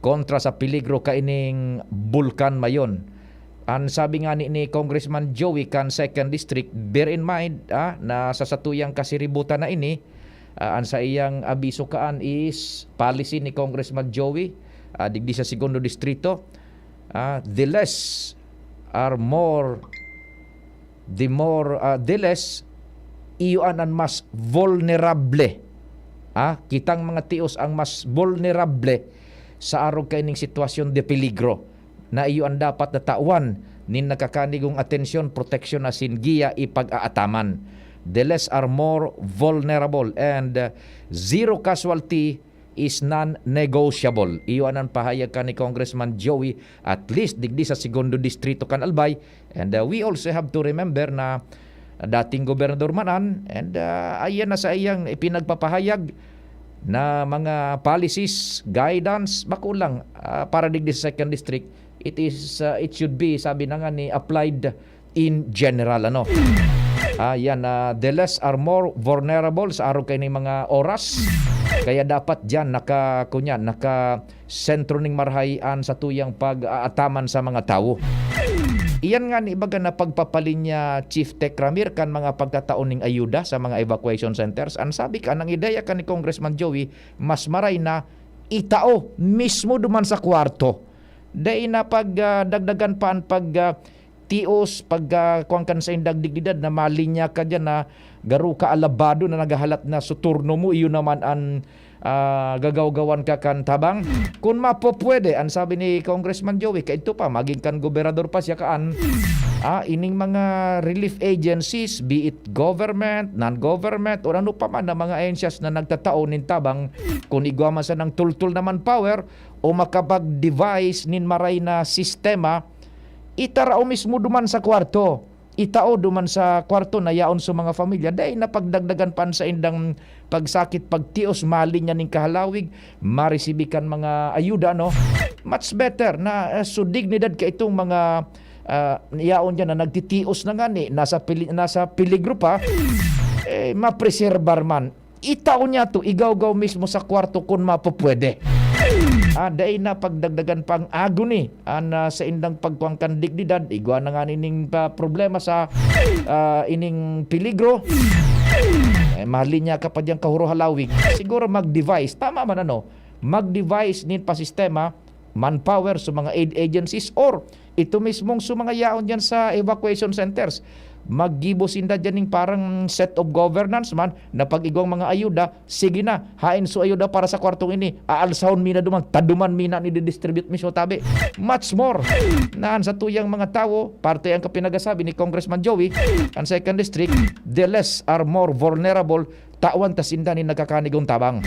kontra sa peligro kaining Bulkan Mayon. An sabi nga ni, ni Congressman Joey kan Second District, bear in mind, ah, na sa satuyang kasiributan na ini, ah, an saiyang abiso kaan is policy ni Congressman Joey, ah, digdi sa Segundo Distrito, ah, the less are more, the more, ah, the less, iyo an, an mas vulnerable. Ah, kitang mga tios ang mas vulnerable sa arog kaining sitwasyon de peligro, na iyo an dapat na tawan nin nakakanigong atensyon, proteksyon asin giya ipag-aataman. The less are more vulnerable, and, uh, zero casualty is non-negotiable. Iyo an pahayag kan ni Congressman Joey, at least digdi sa Segundo Distrito kan Albay. And, uh, we also have to remember na dating gobernador man an, and, uh, ayan na sa iyang ipinagpapahayag na mga policies, guidance, bako lang, ah, para digdi sa Second District, it is, ah, it should be, sabi na nga ni, applied in general, ano. Ah, yan, ah, the less are more vulnerable sa arog kaining mga oras. Kaya dapat diyan naka, kunya, naka sentro ning marahay an satuyang pag-aataman sa mga tawo. Iyan nga ni ibaga na pagpapalinya, Chief Tech Ramir, kan mga pagtatao ning ayuda sa mga evacuation centers. An sabi ka, nang ideya ka ni Congressman Joey, mas maray na itao mismo duman sa kwarto. Dai na pag, ah, dagdagan pa an pag, ah, tios, pag, ah, kuwan kan saindang dignidad na malinya ka diyan na garo ka alabado na naghahalat na su turno mo, iyo naman an, ah, gagawgawan ka kan tabang. Kun mapopwede, an sabi ni Congressman Joey, kaidto pa, magin kan gobernador pa siya kaan, ah, ining mga relief agencies, be it government, non-government, o ano pa man na mga ahensyas na nagtatao nin tabang, kun igwa man sanang tultol na manpower o makapag-devise nin maray na sistema, itarao mismo duman sa kwarto. Itao duman sa kwarto na yaon sa mga pamilya. Dai na pagdagdagan pa an saindang pagsakit, pagtios, malinya nin kahalawig, maresibi kan mga ayuda, no? Much better na, eh, su dignidad ka itong mga, ah, yaon diyan na nagtitios na ngani, nasa pili-, nasa peligro pa, eh, mapreserbar man. Itao niya to, igawgaw mismo sa kwarto kun mapupwede. Ah, dai na pagdagdagan pa ang agony, an, ah, saindang pagkuan kan dignidad, igwa na nga nining pa problema sa, ah, ining peligro. Eh, malinya ka pa diyang kahuro halawig. Siguro mag-devise, tama man ano, mag-devise nin pa sistema, manpower sa mga aid agencies or ito mismong sa mga yaon diyan sa evacuation centers. Maggibo sinda diyan ning parang set of governance man na pag-igwang mga ayuda, sige na, haen su ayuda para sa kwartong ini, aalsahon mi na duman, taduman mi na ni didistribute mi sa tabi. Much more na an satuyang mga tawo, parte ang kapinagasabi ni Congressman Joey, ang Second District, the less are more vulnerable, tawan ta sinda nin nagkakanigong tabang.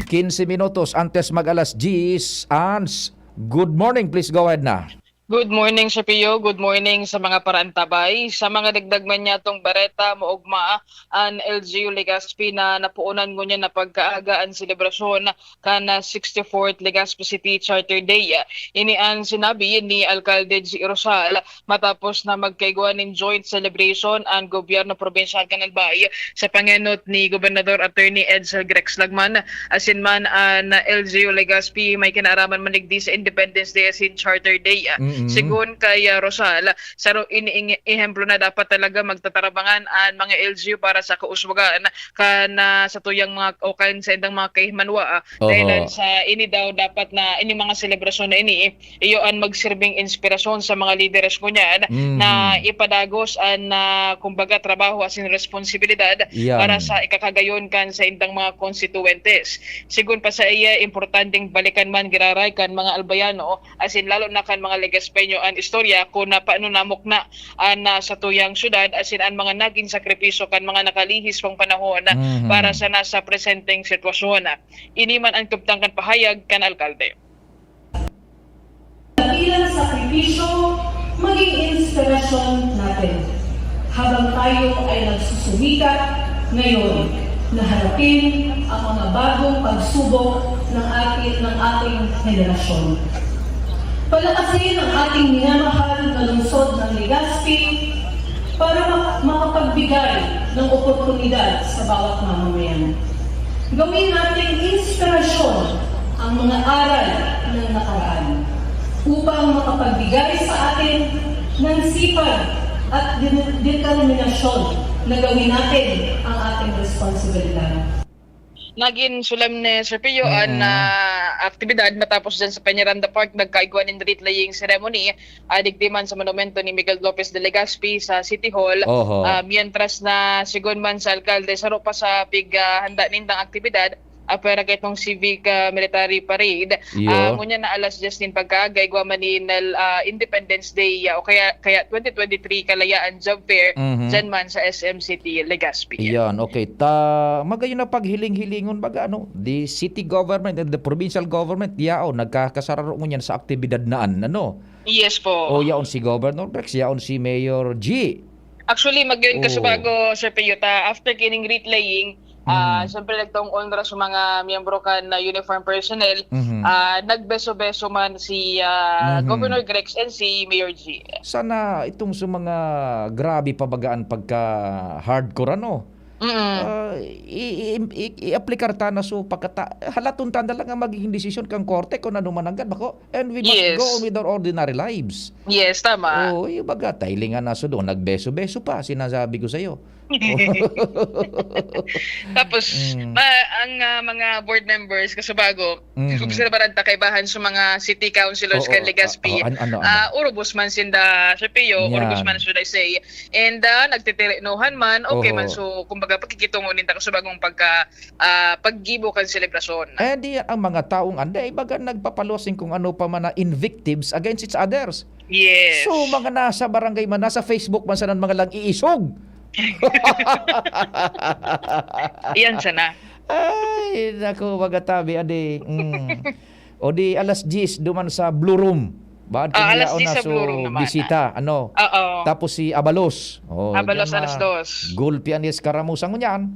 Quince minutos antes mag alas diyes, Ans. Good morning, please go ahead na. Good morning, Sir Pio. Good morning sa mga paraantabay. Sa mga dagdag man niyatong bareta, maugma an L G U Legazpi na napuunan ngunyan na pagkaaga an selebrasyon kan, ah, sixty-fourth Legazpi City Charter Day. Ini an sinabi ni Alkalde G. Rosal matapos na magkaigwa nin joint celebration an gobyerno probinsyal kan Albay sa pangenot ni Gobernador Attorney Edsel Grex Lagman. Asin man an L G U Legazpi may kinaaraman man digdi sa Independence Day asin Charter Day. Mm. Sigon kay, ah, Rosal, saro ini ing-, ehemplo na dapat talaga magtatarabangan an mga L G U para sa kauswagan kan, ah, satuyang mga, o kan saindang mga kahimanwa, ah. Oho. Dahilan sa ini daw dapat na ini mga selebrasyon na ini, iyo an magsirbing inspirasyon sa mga lideres ngunyan na Mhm. ipadagos an, ah, kumbaga, trabaho asin responsibilidad Yan. para sa ikakagayon kan saindang mga konstituwentes. Sigon pa sa iya, importanteng balikan man giraray kan mga Albayano, asin lalo na kan mga Legazpeño an istorya kun na paano namukna an, ah, satuyang syudad asin an mga nagin sakripisyo kan mga nakalihis pang panahon Mhm. para sa nasa presenteng sitwasyon. Ini man an kabtang kan pahayag kan alkalde. Dakilang sakripisyo, maging inspirasyon natin habang tayo ay nagsusumikap ngayon na harapin ang mga bagong pagsubok ng ating, ng ating henerasyon. Palakasin ang ating minamahal na lungsod ng Legazpi para ma-, makapagbigay ng oportunidad sa bawat mamamayan. Gawin nating inspirasyon ang mga aral ng nakaraan upang makapagbigay sa atin ng sipag at de-, determinasyon na gawin natin ang ating responsibilidad. Nagin solemne, Sir Pio, an, Mm. ah, aktibidad matapos dyan sa Peñaranda Park, nagkaigwa nin wreath-laying ceremony, ah, digdi man sa monumento ni Miguel Lopez de Legazpi sa City Hall. Oho. Ah, mientras na sigon man sa alkalde, saro pa sa pig, ah, handa nindang aktibidad, ah, pwera kaitong civic, ah, military parade. Iyo. Ah, ngunyan na alas diyes nin pagkaaga, igwa man nin, ah, Independence Day, ah, o kaya, kaya twenty twenty-three Kalayaan Job Fair, Mhm. dyan man sa S M City, Legazpi. Iyan, okay. Ta, magayon na paghiling-hilingon, baga, ano, the city government and the provincial government, yaon, nagkakasararo ngunyan sa aktibidad na an, ano? Yes po. O, yaon si Governor Rex, yaon si Mayor G. Actually, magayon Oo. kasubago, Sir Pio, ta, after kining wreath laying, ah, Mm. siyempre, nagtong onra sa mga miyembro kan, ah, uniform personnel, Mhm. ah, nagbeso-beso man si, ah, Mhm. Governor Grex and si Mayor G. Sana itong sa mga grabe pa baga an pagka-hardcore, ano? Mm. Ah, i-, i-, i-, i-aplikar ta na so pagkata-, halaton ta na lang ang magiging desisyon kan korte kung ano mananggad, bako? And we must Yes. go on with our ordinary lives. Yes, tama. Oo, yung baga, tailingan na so doon, nagbeso-beso pa, sinasabi ko sa'yo. Tapos, Mm. ma-, ang, ah, mga board members, kasubago, Mhm. obserbaran ta kaibahan sa mga city councilors Oo, kan Legazpi. ah, oh, an-, ano, ano? Ah, urubos man sinda, Sir Pio, Yan. urubos man, should I say. And, ah, nagtitirinohan man, okay man. Oho. So, kumbaga, pagkikitungo ninda kasubagong pagka, ah, paggibo kan selebrasyon. Eh, di ang mga taong anda, eh, baga nagpapaluwas nin kung ano pa man na invectives against each others. Yes. So, mga nasa barangay man, nasa Facebook man sana mga lang iisog. Iyan sana. Ay, naku, mga tabi, adi. Mm. O di alas diyes duman sa Blue Room. Baad Ah, kami alas yaon diyes na sa so Blue Room naman. bisita, ano? Oo. Tapos si Abalos. Oh, Abalos, diyan alas ma-, dos. gulpi an eskaramusa ngunyan.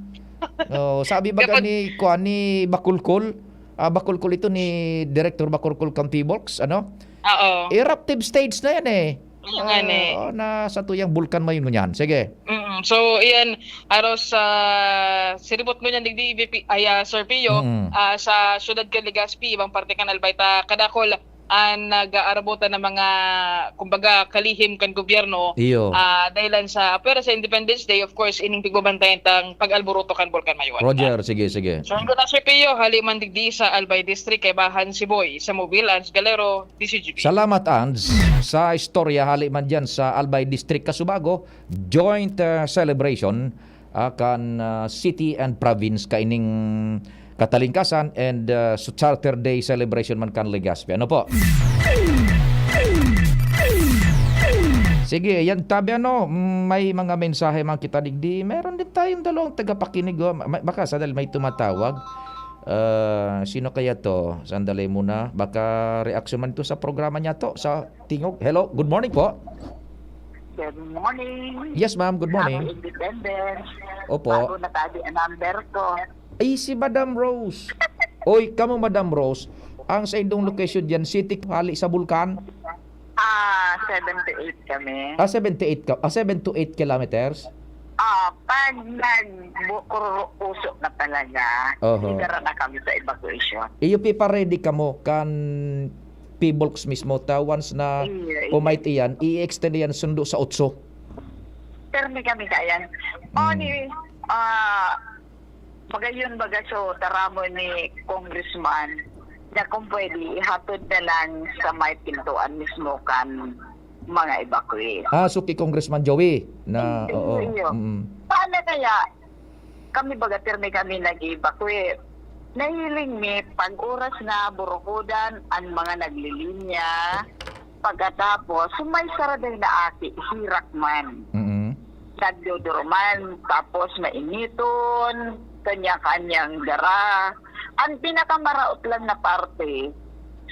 Oh, sabi ba Kapag ni, kuan, ni Bakulkol? Ah, Bakulkol ito ni Director Bakulkol kan P-Bolx, ano? Oo. Eruptive stage na yan eh. Oo nga, Ah, ne. oh, na sa tuyang bulkan mayon ngunyan. Sige. Mm. So, iyan, aros sa siribot ngunyan digdi, V P, ay, ah, Sir Pio, Mm. ah, sa siyudad kan Legazpi, ibang parte kan Albay ta, kadakol an nag-aarabotan ng mga, kumbaga, kalihim kan gobyerno, Iyo. ah, dahilan sa, pero sa Independence Day, of course, ining pigbabantayan tang pag-alboroto kan Bulkan Mayon. Roger, sige, sige. So, hanggang na, Sir Pio, hali man digdi sa Albay District, kaibahan si Boy, sa Mobile, Ans Galero, D C G B. Salamat, Ans. Sa istorya, hali man dyan sa Albay District, Casubago, joint, ah, celebration, ah, kan, ah, city and province kaining katalingkasan and, ah, sa Charter Day celebration man kan Legazpi. Ano po? Sige, yan tabi ano, mm, may mga mensahe man kita digdi. Meron din tayong dalawang tagapakinig, oh. Ma-, baka sa dahil may tumatawag. Ah, sino kaya 'to? Sandali muna. Baka reaksyon man 'to sa programa niya 'to, sa Tingog. Hello, good morning po. Good morning. Yes, ma'am. Good morning. Happy Independence. Opo. Bago na tabi ang number ko. Ay, si Madam Rose. Oy, kamo, Madam Rose, ang sa indong location diyan, city hali sa Bulkan? Ah, seven to eight kami. Ah, seven to eight ka, ah, seven to eight kilometers? Ah, pag nagbukururukuso na talaga, Oho. Ligara na kami sa evacuation. Iyo, pipa-ready kamo kan P-bulks mismo, ta once na Iya, iya. Pumait iyan, i-extend iyan sundo sa otso. Permi kami kayan. Mm. Only, ah, magayon baga so, taramo ni Congressman na kung pwede, ihatod na lang sa may pintuan mismo kan mga evacuee. Ah, so ki Congressman Joey na, Iyo, oo. iyo. Mm. Paano kaya kami baga, permi kami nag-evacuate? Nahiling mi, pag oras na, burukodan ang mga naglilinya. Pagkatapos, may saraday na aki, hirak man. Mm. Nagduduruman, tapos mainiton, kanya-kanyang dara. Ang pinakamaraot lang na parte,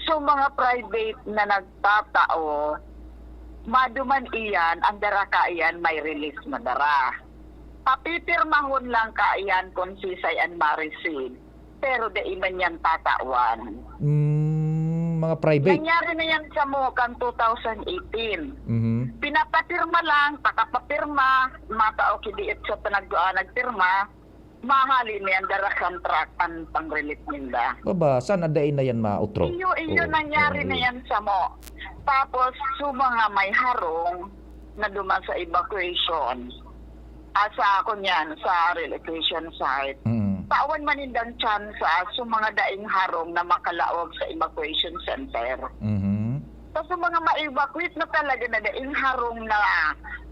so mga private na nagtatao, maduman iyan, ang dara kaiyan may release na dara. Papipirmahon lang kaiyan kung sisay an ma-receive, pero dai man yan tatawan. Mm, mga private. Nangyari na yan sa mo kan two thousand eighteen. Mhm. Pinapapirma lang, pakapapirma, matao ki diit sa panag-, ah, nagpirma, mahali na yan, dara kan truck an pang-relief ninda. Baba, sana dai na yan mautro. Iyo, iyo, Oo, nangyari oo, na iyo. Yan sa mo. Tapos, so mga may harong na duman sa evacuation, ah, sa ako niyan, sa relocation site, Mm. tawan man nindang chance, ah, so mga daing harong na makalaog sa evacuation center. Mhm. So, sa mga ma-evacuate na talaga na daing harong na,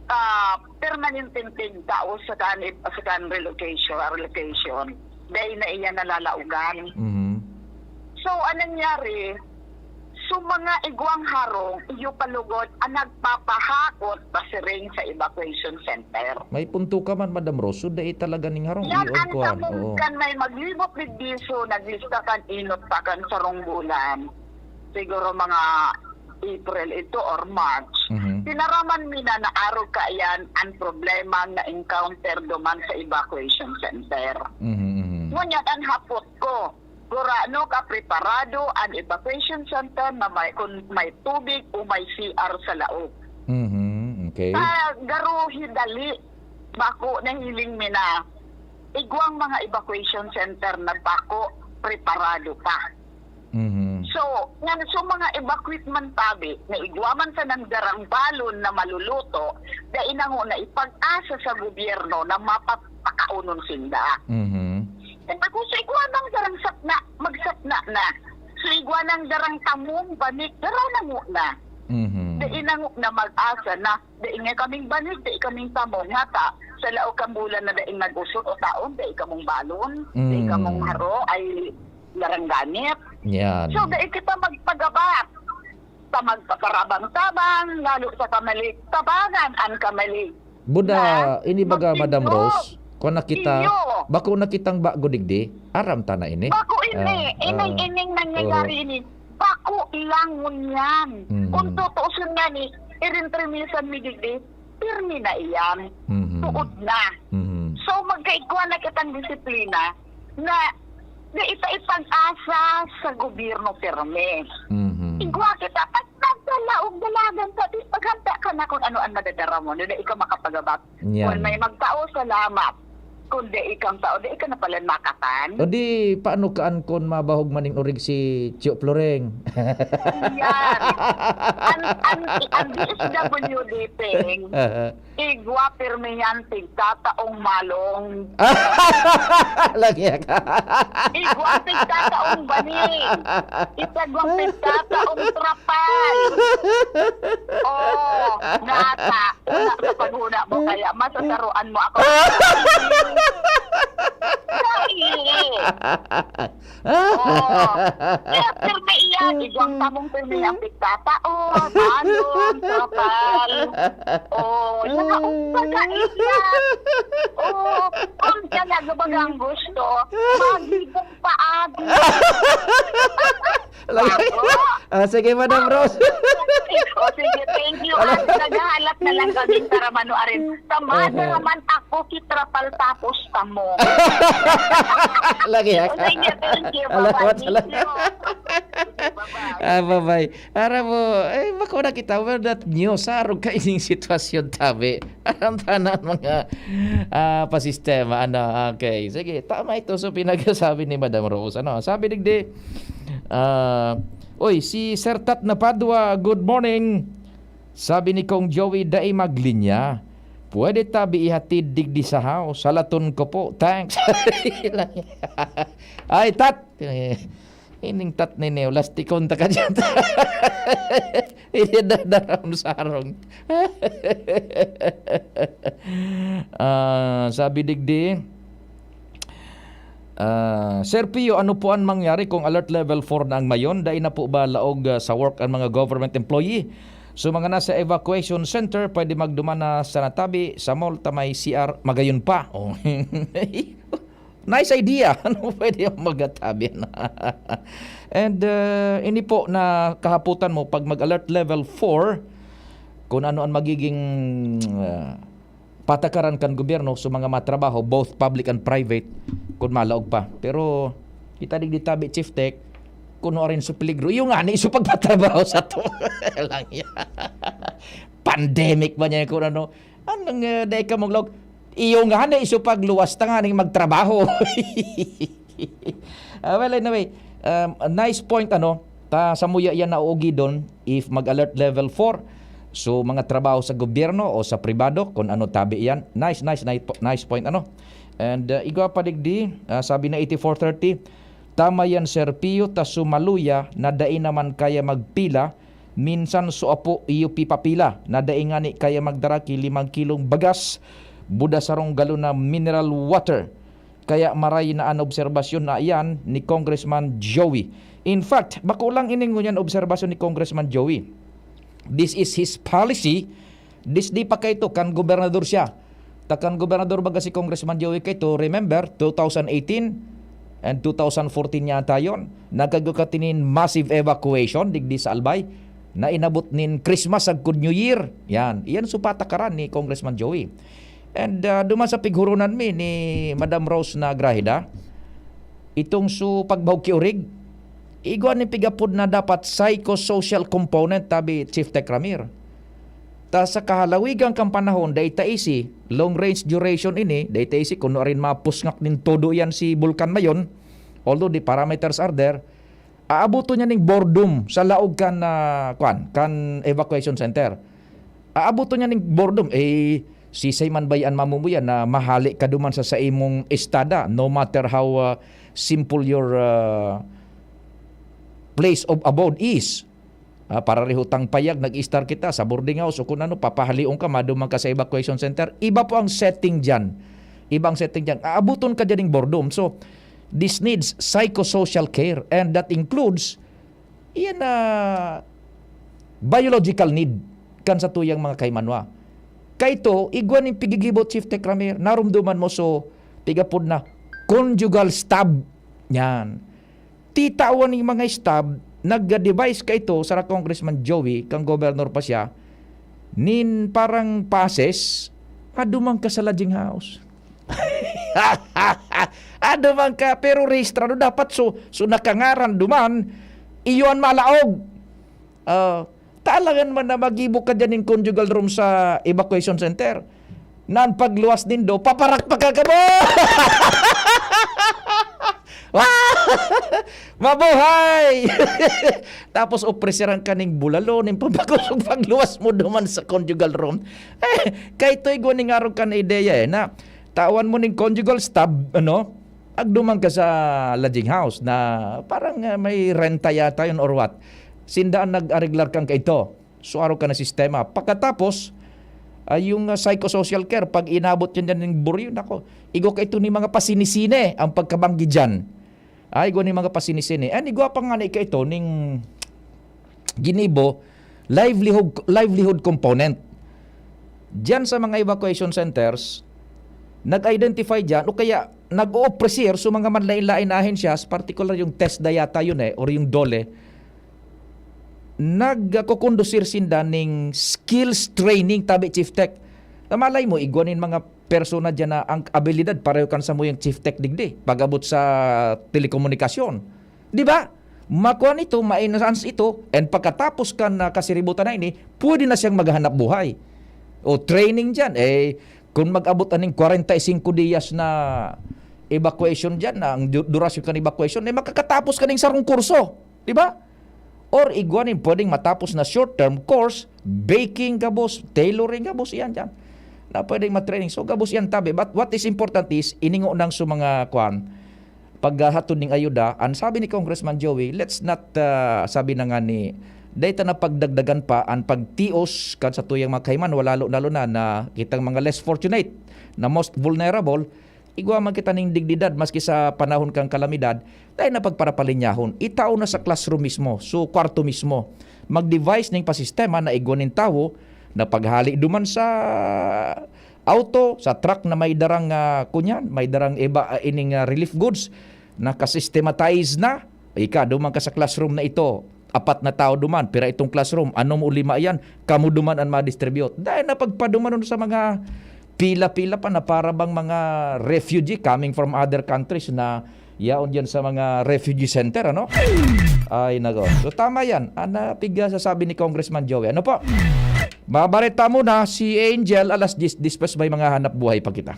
ah, permanenteng tigtao sa kan, sa kan relocation, relocation, dai na iya nalalaogan. Mhm. So, anong nangyari? So, mga igwang harong, iyo palugod, ang nagpapahakot pasiring sa evacuation center. May punto ka man, Madam Rose. So, dai talaga ning harong. Yan Iyon ang kuwan. samong Oo. Kan may maglibot digdi, so naglista kan inot pa kan sarong bulan. Siguro mga April ito or March. Mhm. Tinaraman mi na naarog kaiyan ang problema na encounter duman sa evacuation center. Mhm, mhm. Ngunyan, ang hapot ko, gurano ka preparado ang evacuation center na may, kung may tubig o may C R sa laog? Mhm, okay. Sa garo hidali, bako nahiling mi na igwang mga evacuation center na bako preparado pa. Mhm. So, ngan so mga evacuate man tabi, na igwa man sa nang darang balon na maluluto, dai na ngona ipag-asa sa gobyerno na mapapakaonon sinda. Mhm. Kaya ako, so igwa nang darang sakna, magsakna na. So igwa nang darang tamong banik, dara na ngona. Mhm. Dai na ngona mag-asa na, dai nga kaming banig, dai kaming tamong. Ngata, sa laog kan bulan na daing nag-usot o taon, dai kamong balon, dai Mm. kamong haro, ay darang ganit. Yan. So, dai kita magpagabat. Sa magpaparabang-tabang, lalo sa kamalig, tabangan ang kamalig. Buda, Na ini baga, Madam magtindog. Rose, kung nakita, Iyo. bako nakitang bago digdi, aram ta na ini. Bako ini, Ah, ining, ah. ining nangyayari Oo. ini. Bako lang ngunyan. Mhm. Kung tutuusin nga ni, irintrimisan mi digdi, pirmi na iyan. Mhm. Tuod na. Mhm. So, magkaigwa na kitang disiplina na di ita ipag-asa sa gobyerno pirmi. Mhm. Igwa kita, pag nagdalaog dalagan ka, di paghanda ka na kung ano ang madadara mo, na ikaw makapagabat. Yan. Kung may magtao, salamat. Kung di ikang tao, di ka na pala makatan. O di, paano kaan kun mabahog maning urig si Tio Floreng? Yan. Ang, ang, ang D S W D thing, igwa pirmi yan, tigtataong malong. Lagi ka. Igwa tigtataong baning. Itagwang tigtataong trapal. Oh, nata. Una sa paghuna mo, kaya masasaruan mo ako. Ay, Oo. Kaya pirmi iyan, igwang tamong pirmi ang pitata. Oh, balon, kapal. Oh, yan ang umpasa iyan. Oh, kung talaga bagang gusto, magigong paagi. Lagi. Ako? Ah, sige, Madam Rose. Oh, sige, thank you. Alam At naghahalat na lang kami para manuarin. Sa Aha. Madaraman ako, kitrapal tapos tamo. Lagi, O, ah. sige, thank you. Salamat, Bye-bye. Thank salamat. you. Bye-bye. Ah, bye-bye. Aram mo, eh, bako na kita, we're not new. Sa arog ka ining sitwasyon, tabi. Aram ta na ang mga, ah, pasistema. Ano, okay. Sige, tama ito sa pinagsasabi ni Madam Rose. Ano, sabi digdi, ah, "Uy, si Sir Tat na Padua, good morning." Sabi ni Kong Joey, "Dai maglinya. Pwede tabi ihatid digdi sa house. Halaton ko po. Thanks." Ay, Tat! Ining Tat ni Neo, lastikon ta ka dyan. Ini dadaram sa harong. Ah, sabi digdi, ah, "Sir Pio, ano po ang mangyari kung alert level four na ang Mayon? Dai na po ba laog, ah, sa work ang mga government employee? So, mga nasa evacuation center, pwede magduman na sa natabi, sa mall, ta may C R, magayon pa." Oh. Nice idea. Ano pwede yung magatabi na? And, uh, ini po na kahaputan mo, pag mag-alert level four, kung ano ang magiging, uh, patakaran kan gobyerno sa mga matrabaho, both public and private, kung malaog pa. Pero, kita digdi tabi, Chief Tech, kung ano rin sa peligro, yung ani, sa pagpatrabaho sa to. Lang yan. Pandemic ba niya kung ano? Anong, uh, dai ka maglaog? Iyo nga na iso pagluwas ta nga ning magtrabaho. Ah, well, anyway, um, a nice point, ano, ta sa muya yan nauugidon if mag-alert level four. So, mga trabaho sa gobyerno o sa pribado, kung ano tabi yan. Nice, nice, nice, po- nice point, ano. And uh, igwa pa digdi, ah, sabi na eighty-four thirty, "Tama yan, Sir Pio, ta sumaluya na dai naman kaya magpila. Minsan so apo iyo pipapila na dai ngani kaya magdara ki limang kilong bagas, buda sarong galon na mineral water. Kaya maray na an obserbasyon na iyan ni Congressman Joey." In fact, bako lang ini ngunyan obserbasyon ni Congressman Joey. This is his policy. Disdi pa kaito kan gobernador siya. Ta kan gobernador baga si Congressman Joey kaito, remember, two thousand eighteen and two thousand fourteen yata yon. Nagkagukat inin massive evacuation digdi sa Albay na inabot nin Christmas sagkod New Year. Yan. Iyan so patakaran ni Congressman Joey. And, ah, duman sa pighurunan mi ni Madam Rose na Grahida, itong so pagbahog ki orig, igwa ni pigapod na dapat psychosocial component, tabi Chief Tech Ramir. Ta sa kahalawigan kan panahon, dai ta isi, long range duration ini, dai ta isi, kuno arin mapusngak nin todo yan si Bulkan Mayon, although the parameters are there, aaboton niya ning boredom sa laog kan, ah, kwan, kan evacuation center. Aaboton niya ning boredom, eh, sisay man ba yan mamumuya na mahali ka duman sa, sa imong estada, no matter how, ah, simple your, ah, place of abode is. Ah, parareho tang payag, nag-istar kita sa boarding house o kung ano, papahalion ka, maduman ka sa evacuation center. Iba po ang setting dyan. Iba ang setting dyan. Aabuton ka dyan ng boredom. So, this needs psychosocial care, and that includes, iyan na biological need kan sa tuyang mga kaimanwa. Kaito, igwa ning pigigibot, Chief Tech Ramir, narumduman mo so, pigapod na conjugal stab. Yan. Titawan ning mga stab, nag-devise kaito, sara Congressman Joey, kang gobernador pa siya, nin parang passes, aduman ka sa lodging house. Aduman ka, pero rehistrado dapat, so, so nakangaran duman, iyo an malaog. Ah, talangan man na magibo ka dyan nin conjugal room sa evacuation center. Nan pagluwas nindo, paparakpakan ka mo! Wow! Mabuhay! Tapos opreseran ka ning bulalo, ning pampakosog pagluwas mo duman sa conjugal room. Eh, kay toy gwa ning arog kan ideya eh, na tawan mo ning conjugal stab, ano? Agduman ka sa lodging house na parang, ah, may renta yata yun or what. Sinda ang nag-areglar kan kaito. So, arog ka na sistema. Pagkatapos, Ay, yung, ah, psychosocial care, pag inabot yan dyan ng buryo, nako, igwa kaito ni mga pasinisine ang pagkabanggi dyan. Ay, igwa ni mga pasinisine. And igwa pa nga na ikaito ning ginibo, livelihood, livelihood component. Diyan sa mga evacuation centers, nag-identify diyan o kaya nag-o-ofrecer sa mga manlain-lain na ahensyas, particular yung TESDA yata yun eh, or yung DOLE, nagkukondusir sinda ning skills training, tabi Chief Tech. Na malay mo, igwa nin mga persona diyan na ang abilidad pareho kan samuyang Chief Tech digdi, pag-abot sa telekomunikasyon. Di ba? Makuha nito, ma-enhance ito, and pagkatapos kan, ah, kasiributan na ini, pwede na siyang maghanap buhay. O training diyan, eh, kung mag-abot aning kwarenta y singko diyas na evacuation diyan, na ang du-, durasyon kan evacuation, eh, makakatapos ka ning sarong kurso. Di ba? Or igwa nin pwedeng matapos na short-term course, baking gabos, tailoring gabos, yan diyan. Na pwedeng matraining. So, gabos yan tabi. But what is important is, iningo nang sa mga kwan, paghahatod ning ayuda, ang sabi ni Congressman Joey, let's not, ah, sabi na nga ni, dahil na pagdagdagan pa ang pagtios kan sa tuyang mga kaiman, wala lo-, lalo na, na kitang mga less fortunate, na most vulnerable, igwa man kita ning dignidad maski sa panahon kan kalamidad, dahil na pagparapalinyahon, itao na sa classroom mismo, so kwarto mismo. Mag-devise ning pasistema na igwa nin tawo na paghali duman sa auto, sa truck na may darang, ah, kunyan, may darang iba, ah, ining, ah, relief goods, nakasystematize na. Ika, duman ka sa classroom na ito, apat na tao duman, pira itong classroom, anom o lima yan, kamo duman ang ma-distribute. Dahil na pagpadumanon sa mga pila-pila pa na para bang mga refugee coming from other countries na yaon diyan sa mga refugee center, ano? Ay, nako. So, tama yan. Ang napigya sasabi ni Congressman Joey. Ano po? Babareta muna si Angel alas diyes, despues may mga hanap buhay pa kita.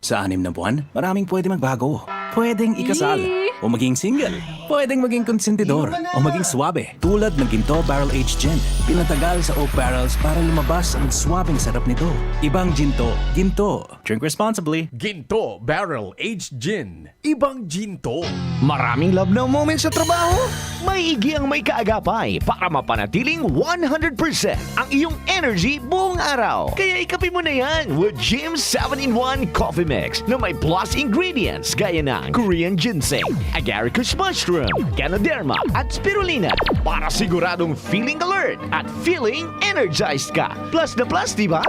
Sa anim na buwan, maraming pwede magbago. Pwedeng ikasal, Yee! O maging single. Pwedeng maging konsentidor, Yun na o maging nga! Swabe. Tulad ng Ginto Barrel Aged Gin. Pinatagal sa oak barrels para lumabas ang swabeng sarap nito. Ibang Ginto, Ginto. Drink responsibly. Ginto Barrel Aged Gin. Ibang Ginto. Maraming love now moments sa trabaho? Maigi ang may kaagapay para mapanatiling one hundred percent ang iyong energy buong araw. Kaya ikape mo na yan with Jim seven-in-one Coffee Mix na may plus ingredients gaya ng Korean ginseng, agaricus mushroom, ganoderma, at spirulina para siguradong feeling alert at feeling energized ka. Plus na plus, di ba?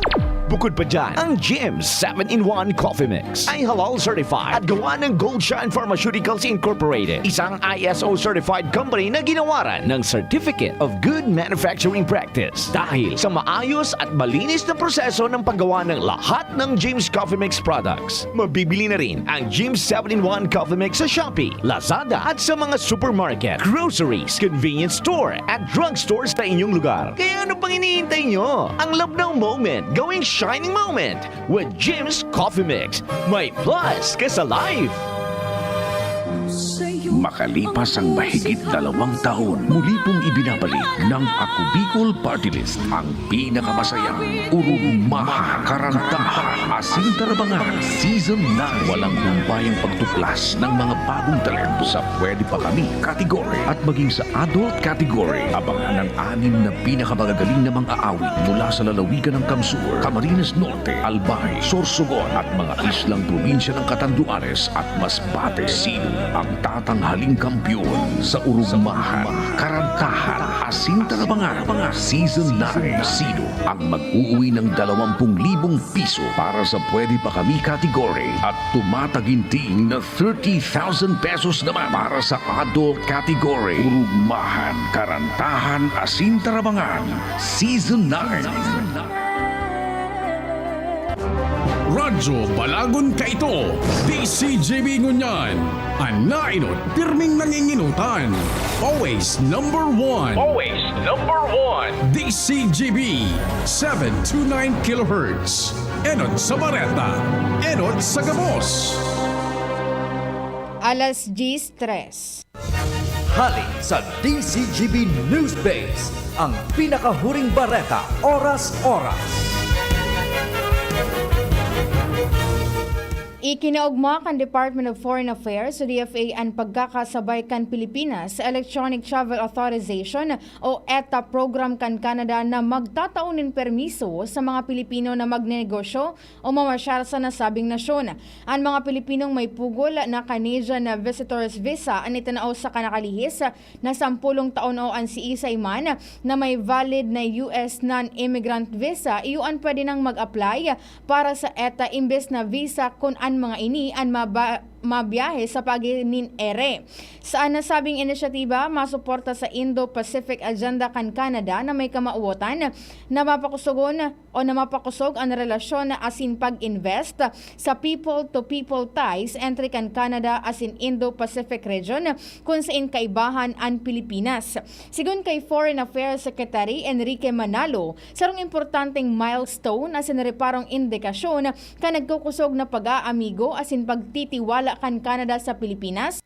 Bukod pa dyan, ang Jim seven-in-one Coffee Mix ay halal certified at gawa ng Gold Shine Pharmaceuticals Incorporated, isang I S O certified company na ginawaran ng Certificate of Good Manufacturing Practice dahil sa maayos at malinis na proseso ng paggawa ng lahat ng Jim's Coffee Mix products. Mabibili na rin ang Jim's seven-in-one Coffee Mix sa Shopee, Lazada at sa mga supermarket, groceries, convenience store at drugstore sa inyong lugar. Kaya ano pang hinihintay nyo? Ang love now moment, gawing shining moment with Jim's Coffee Mix. May plus ka sa life! Makalipas ang mahigit dalawang taon, muli pong ibinabalik ng Ako Bicol Party List ang pinakamasayang Urugmahan, Karantahan, Asin Tarabangan Season nine. Walang humpayang pagtuklas ng mga bagong talento sa Pwede Pa Kami category at maging sa adult category. Abangan ang anim na pinakamagagaling na mga awit mula sa lalawigan ng Kamsur, Camarines Norte, Albay, Sorsogon at mga islang probinsya ng Catanduanes at Masbate. Sino ang tatanghaling kampiyon sa Urugmahan, Karantahan, Asin Tarabangan Season nine? Sino ang mag-uuwi ng dalawampung libong piso para sa Pwede Pa Kami category at tumataginting na thirty thousand pesos naman para sa adult category? Urugmahan, Karantahan, Asin Tarabangan Season nine. Radyo Balagon Kaito, D C G B Ngunyan, an naenot pirming nanginginotan. Always number one. Always number one. D C G B, seven two nine kilohertz. Enot sa bareta, enot sa gabos. Alas diyes tres. Hali sa D C G B Newsbase, ang pinakahuring bareta, oras-oras. Ikinaogma kan Department of Foreign Affairs o D F A an pagkakasabay kan Pilipinas sa Electronic Travel Authorization o ETA program kan Canada na magtatao nin permiso sa mga Pilipino na magnenegosyo o mamasyar sa nasabing nasyon. An mga Pilipinong may pugol na Canadian na visitor's visa an itinao sa kanakalihis na sampulong taon o an siisay man na may valid na U S non-immigrant visa, iyo an pwede nang mag-apply para sa ETA imbes na visa kun an mga ini an maba-, mabiyahe sa paagi nin ere. Sa nasabing inisyatiba, masuporta sa Indo-Pacific Agenda kan Canada na may kamawotan na mapakusogon o na mapakosog an relasyon asin pag-invest sa people-to-people ties entre kan Canada asin Indo-Pacific region, kun sain kaibahan an Pilipinas. Sigon kay Foreign Affairs Secretary Enrique Manalo, sarong importanteng milestone asin reparong indikasyon kan nagkukusog na pag-aamigo asin pagtitiwala kan Canada sa Pilipinas,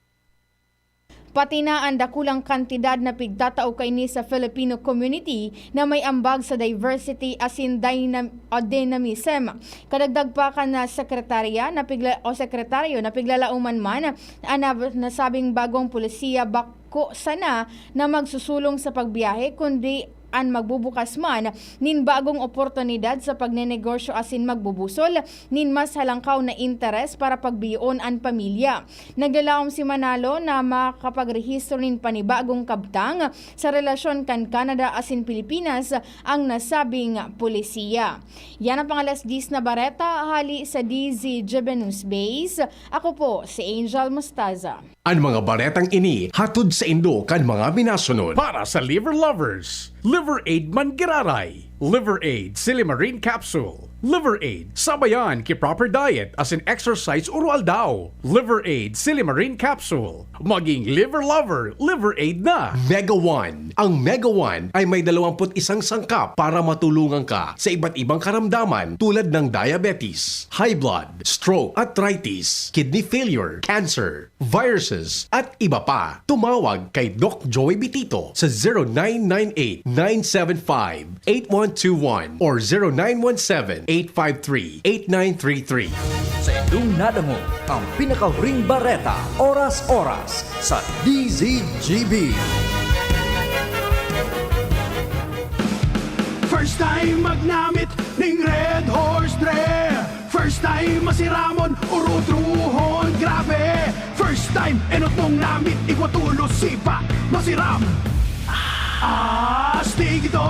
pati na an dakulang kantidad na pigtatao kaini sa Filipino community na may ambag sa diversity asin dynam-, o dynamism. Kadagdag pa kan, ah, sekretarya na pigla-, o sekretaryo na piglalaoman man an nab-, nasabing bagong polisiya bako sana na magsusulong sa pagbiyahe, kundi an magbubukas man nin bagong oportunidad sa pagnenegosyo asin magbubusol nin mas halangkaw na interes para pagbiyoon an pamilya. Naglalaom si Manalo na makapagrehistro nin panibagong kabtang sa relasyon kan Canada asin Pilipinas ang nasabing polisiya. Yan ang pang-alas diyes na bareta hali sa D Z G B News Base. Ako po si Angel Mostaza. An mga baretang ini hatod saindo kan mga minasunod. Para sa liver lovers, Liver Aid Manggiraray, Liver Aid Silimarin Capsule, Liver Aid sabayan ki proper diet asin exercise uro-aldaw. Liver Aid Silimarin Capsule, maging liver lover, Liver Aid na. Mega One. Ang Mega One ay may dalawampu't isang sangkap para matulungan ka sa iba't ibang karamdaman tulad ng diabetes, high blood, stroke, arthritis, kidney failure, cancer, viruses, at iba pa. Tumawag kay Doc Joey Bitito sa zero nine nine eight, nine seven five, eight one two one or zero nine one seven, eight five three, eight nine three three. Sa indong nadangog ang pinakahuring bareta, oras-oras, sa D Z G B. First time magnamit ning Red Horse, dre. First time masiramon, urutrohon, grabe. First time, enot mong namit, igwa tulos, sipa, masiram. Astig ito,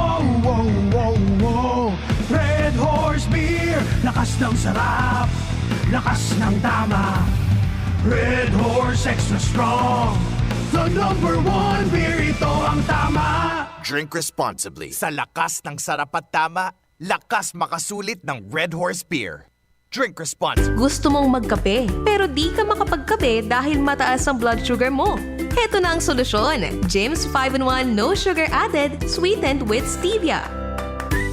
wow, wow, wow. Red Horse Beer, lakas ng sarap, lakas ng tama. Red Horse Extra Strong, the number one beer, ito ang tama. Drink responsibly. Sa lakas ng sarap at tama, lakas makasulit ng Red Horse Beer. Drink responsibly. Gusto mong magkape, pero di ka makapagkape dahil mataas ang blood sugar mo? Heto na ang solusyon, Jims five-in-one No Sugar Added, sweetened with stevia.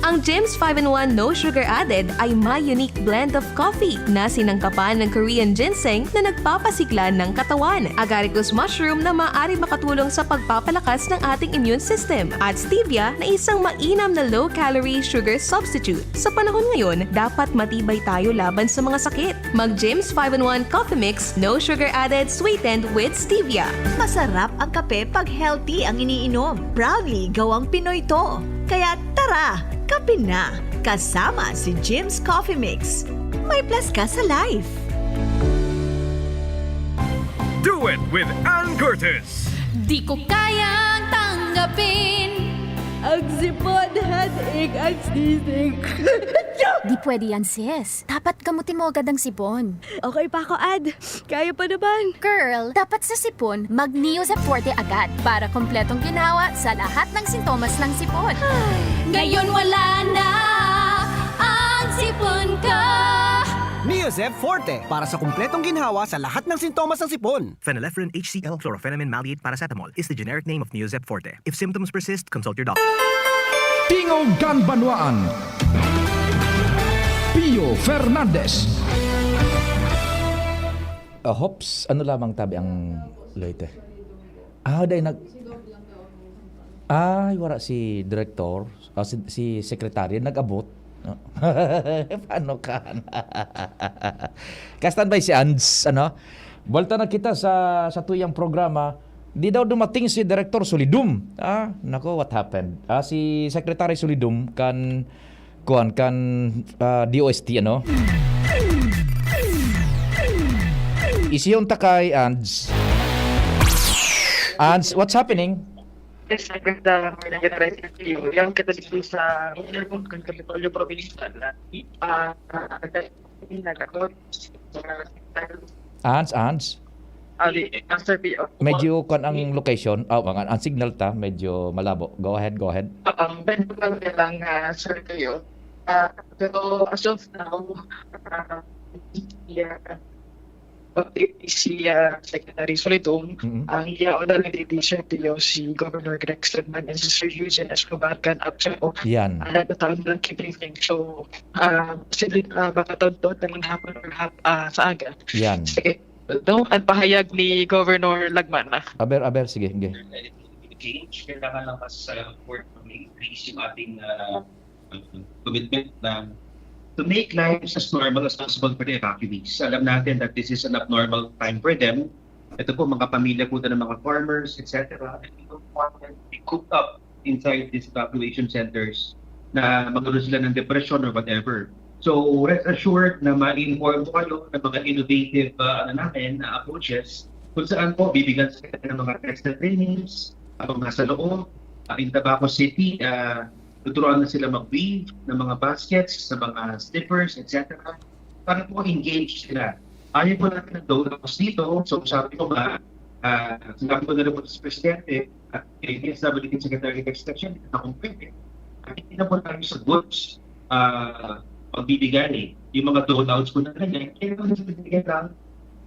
Ang Jims five-in-one No Sugar Added ay may unique blend of coffee na sinangkapan ng Korean ginseng na nagpapasigla ng katawan, agaricus mushroom na maaari makatulong sa pagpapalakas ng ating immune system, at stevia na isang mainam na low-calorie sugar substitute. Sa panahon ngayon, dapat matibay tayo laban sa mga sakit. Mag Jims five-in-one Coffee Mix, no sugar added, sweetened with stevia. Masarap ang kape pag healthy ang iniinom. Proudly gawang Pinoy to. Kaya tara, kape na! Kasama si Jims Coffee Mix. May plus ka sa life. Do it with Ann Curtis. Di ko kayang tanggapin ang sipon, headache, at sneezing. Di pwede yan, sis. Dapat gamutin mo agad ang sipon. Okay pa ako, Ad. Kaya pa naman. Girl, dapat sa sipon, mag Neozep Forte agad para kompletong ginhawa sa lahat ng sintomas ng sipon. Ngayon wala na ang sipon ko. Neozep Forte, para sa kompletong ginhawa sa lahat ng sintomas ng sipon. Phenylephrine H C L, chlorphenamine maleate paracetamol is the generic name of Neozep Forte. If symptoms persist, consult your doctor. Tingog kan Banwaan, Pio Fernandez. Ah, hops, ano lamang tabi ang Leyte? Ah, dai nag-, ay, wala si direktor, ah, si, si sekretarya, nag-abot. No? Paano ka? Ka-standby si Ands, ano? Buwelta na kita sa, sa tuyang programa. Di daw dumating si Director Solidum. Ah, nako, what happened? Ah, si Secretary Solidum kan, kuwan, kan, ah, D O S T, ano? Isiyon ta kay Ands. Ands, what's happening? Yes, ang ganda ng mga nangyayari sa L G U. Yan, kita dito sa Union kan Kapitolyo Provincial. Ah, ah, nag-, Hans, Hans? Ah, di, Master P O. Medyo kwan ang location. Ah, ang, ang signal ta, medyo malabo. Go ahead, go ahead. Ah, ang bento lang niya lang, ah, Sir Teo. Ah, pero as of now, ah, yeah, update si, ah, Secretary Solidum, Mm-mm. ang iya order na di-, di Sir Teo, si Governor Greg Stedman and si Sir Eugene Escobar kan absent o Yan. Ah, nagtatao ng key briefing. So, ah, posible, ah, baka taon-taon na lang hapon or hap-, ah, sa aga. Yan. Sige. Daw, ang pahayag ni Governor Lagman na. Aber, aber, sige, sige. Change, kailangan lang mas, ah, forthcoming, increase yung ating, ah, commitment na to make lives as normal as possible for the evacuees. Alam natin that this is an abnormal time for them. Ito po, mga pamilya po na ng mga farmers, et cetera. And we don't want them to be cooped up inside these evacuation centers na magkaroon sila ng depression or whatever. So, rest assured na ma-inform po kayo ng mga innovative, ah, ano namin, na approaches kung saan po bibigyan sila ng mga extra trainings, habang nasa loob, ah, in Tabaco City, ah, tuturuan na sila mag-weave ng mga baskets, ng mga slippers, et cetera. Para po engage sila. Ayaw po natin ng dollhouse dito. So, sabi ko nga, ah, sinabi ko na rin po sa Presidente, at kay D S W D Secretary of Extension, na kung pwede, ah, hindi na po tayo sa goods, ah, pagbibigay. Yung mga dollhouse po na ganyan, kailangan na bibigyan ng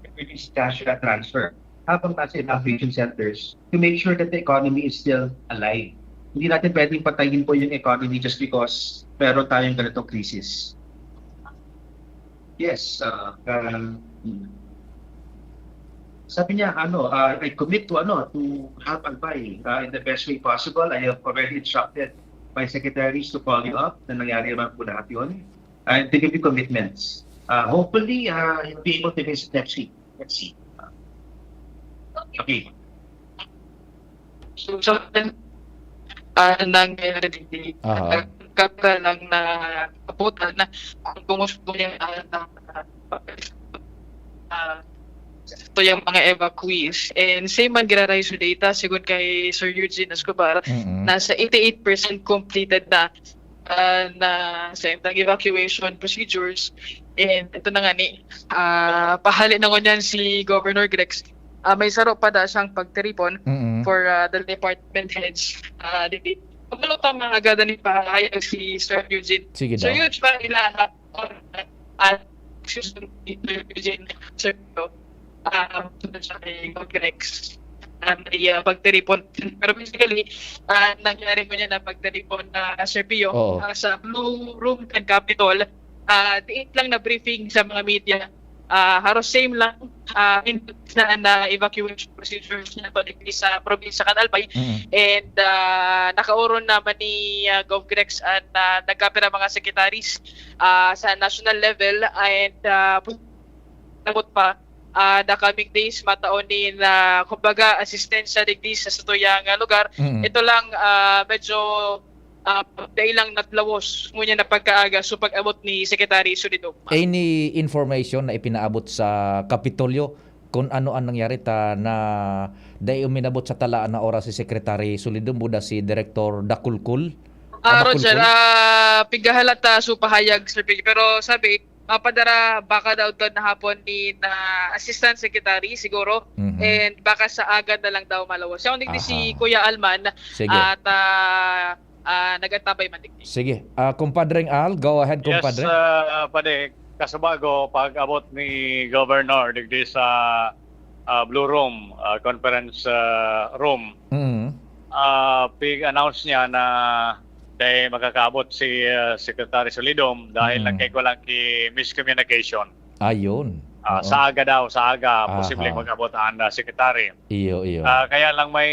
emergency cash transfer habang nasa evacuation centers to make sure that the economy is still alive. Hindi natin pwedeng patayin po yung economy just because meron tayong ganitong crisis. Yes, ah, ah, mm. Sabi niya, ano, ah, "I commit to, ano, to help Albay, ah, in the best way possible. I have already instructed my secretaries to follow up na nangyari naman po lahat yun. And to give you commitments. Ah, hopefully, ah, he'll be able to visit next week." Let's see. Okay. So, sa akin, ah, nangyayari din, Aha. Kaka lang na kaputan na ang gusto niya, ah, na, ah, ito yung mga evacuees. And same man giraray sa data, sigon kay Sir Eugene Escobar, Mm-mm. nasa eighty-eight percent completed na, ah, na sa indang evacuation procedures. And ito na nga ni, ah, pahali na ngunyan si Governor Grex. Ah, may saro pa da siyang pagtiripon Mm-mm. for, ah, the department heads. Ah, di, di, pabalo pa mga gada ni pahayag si Sir Eugene. Sige Sir daw. Eugene, pa nila, ah, ah, excuse me, Sir Eugene, Sir Pio, ah, sa kay Grex, ah, may, ah, pagtiripon. Pero basically, ah, nangyari mo niya na pagtiripon na Sir Pio, Oo. ah, sa Blue Room kan Capitol, ah, diin lang na briefing sa mga media. Ah, haros same lang, ah, in na, na evacuation procedures na to digdi sa probinsya kan Albay. Mm. And, ah, nakaoron naman ni, ah, Gov Grex an, ah, nagkapira mga secretaries, ah, sa national level and, ah, pu-, labot pa, ah, the coming days, mataon ni na, kumbaga, asistensya digdi sa satuyang, ah, lugar. Mm. Ito lang, ah, medyo, ah, dai lang natlawos ngunyan na pagkaaga so pag-abot ni Secretary Solidum. Any information na ipinaabot sa Kapitolyo kung ano ang nangyari ta na dai uminabot sa talaan na oras si Secretary Solidum, buda si Director Dakulkul? Ah, Ah, Roger, Bakulkul? ah, pighahalat ta so pahayag, Sir Pio. Pero sabi, mapadara baka daw doon na hapon ni na Assistant Secretary siguro. Mhm. And baka sa aga na lang daw malawas. Siya, kundi si Aha. Kuya Alman Sige. at, ah, ah, nag-antabay man digdi. Sige. Ah, Kumpadreng Al, go ahead, Yes, kumpadre. ah, pwede. Kasubago, pag-abot ni Governor digdi sa, ah, Blue Room, ah, conference, ah, room, Mm. ah, pig-announce niya na dai makakaabot si, ah, Secretary Solidum dahil Mm. nagkaigwa lang ki miscommunication. Ayun. Ah, Oo. sa aga daw, sa aga, Aha. posibleng mag-abot ang, ah, secretary. Iyo, iyo. Ah, kaya lang may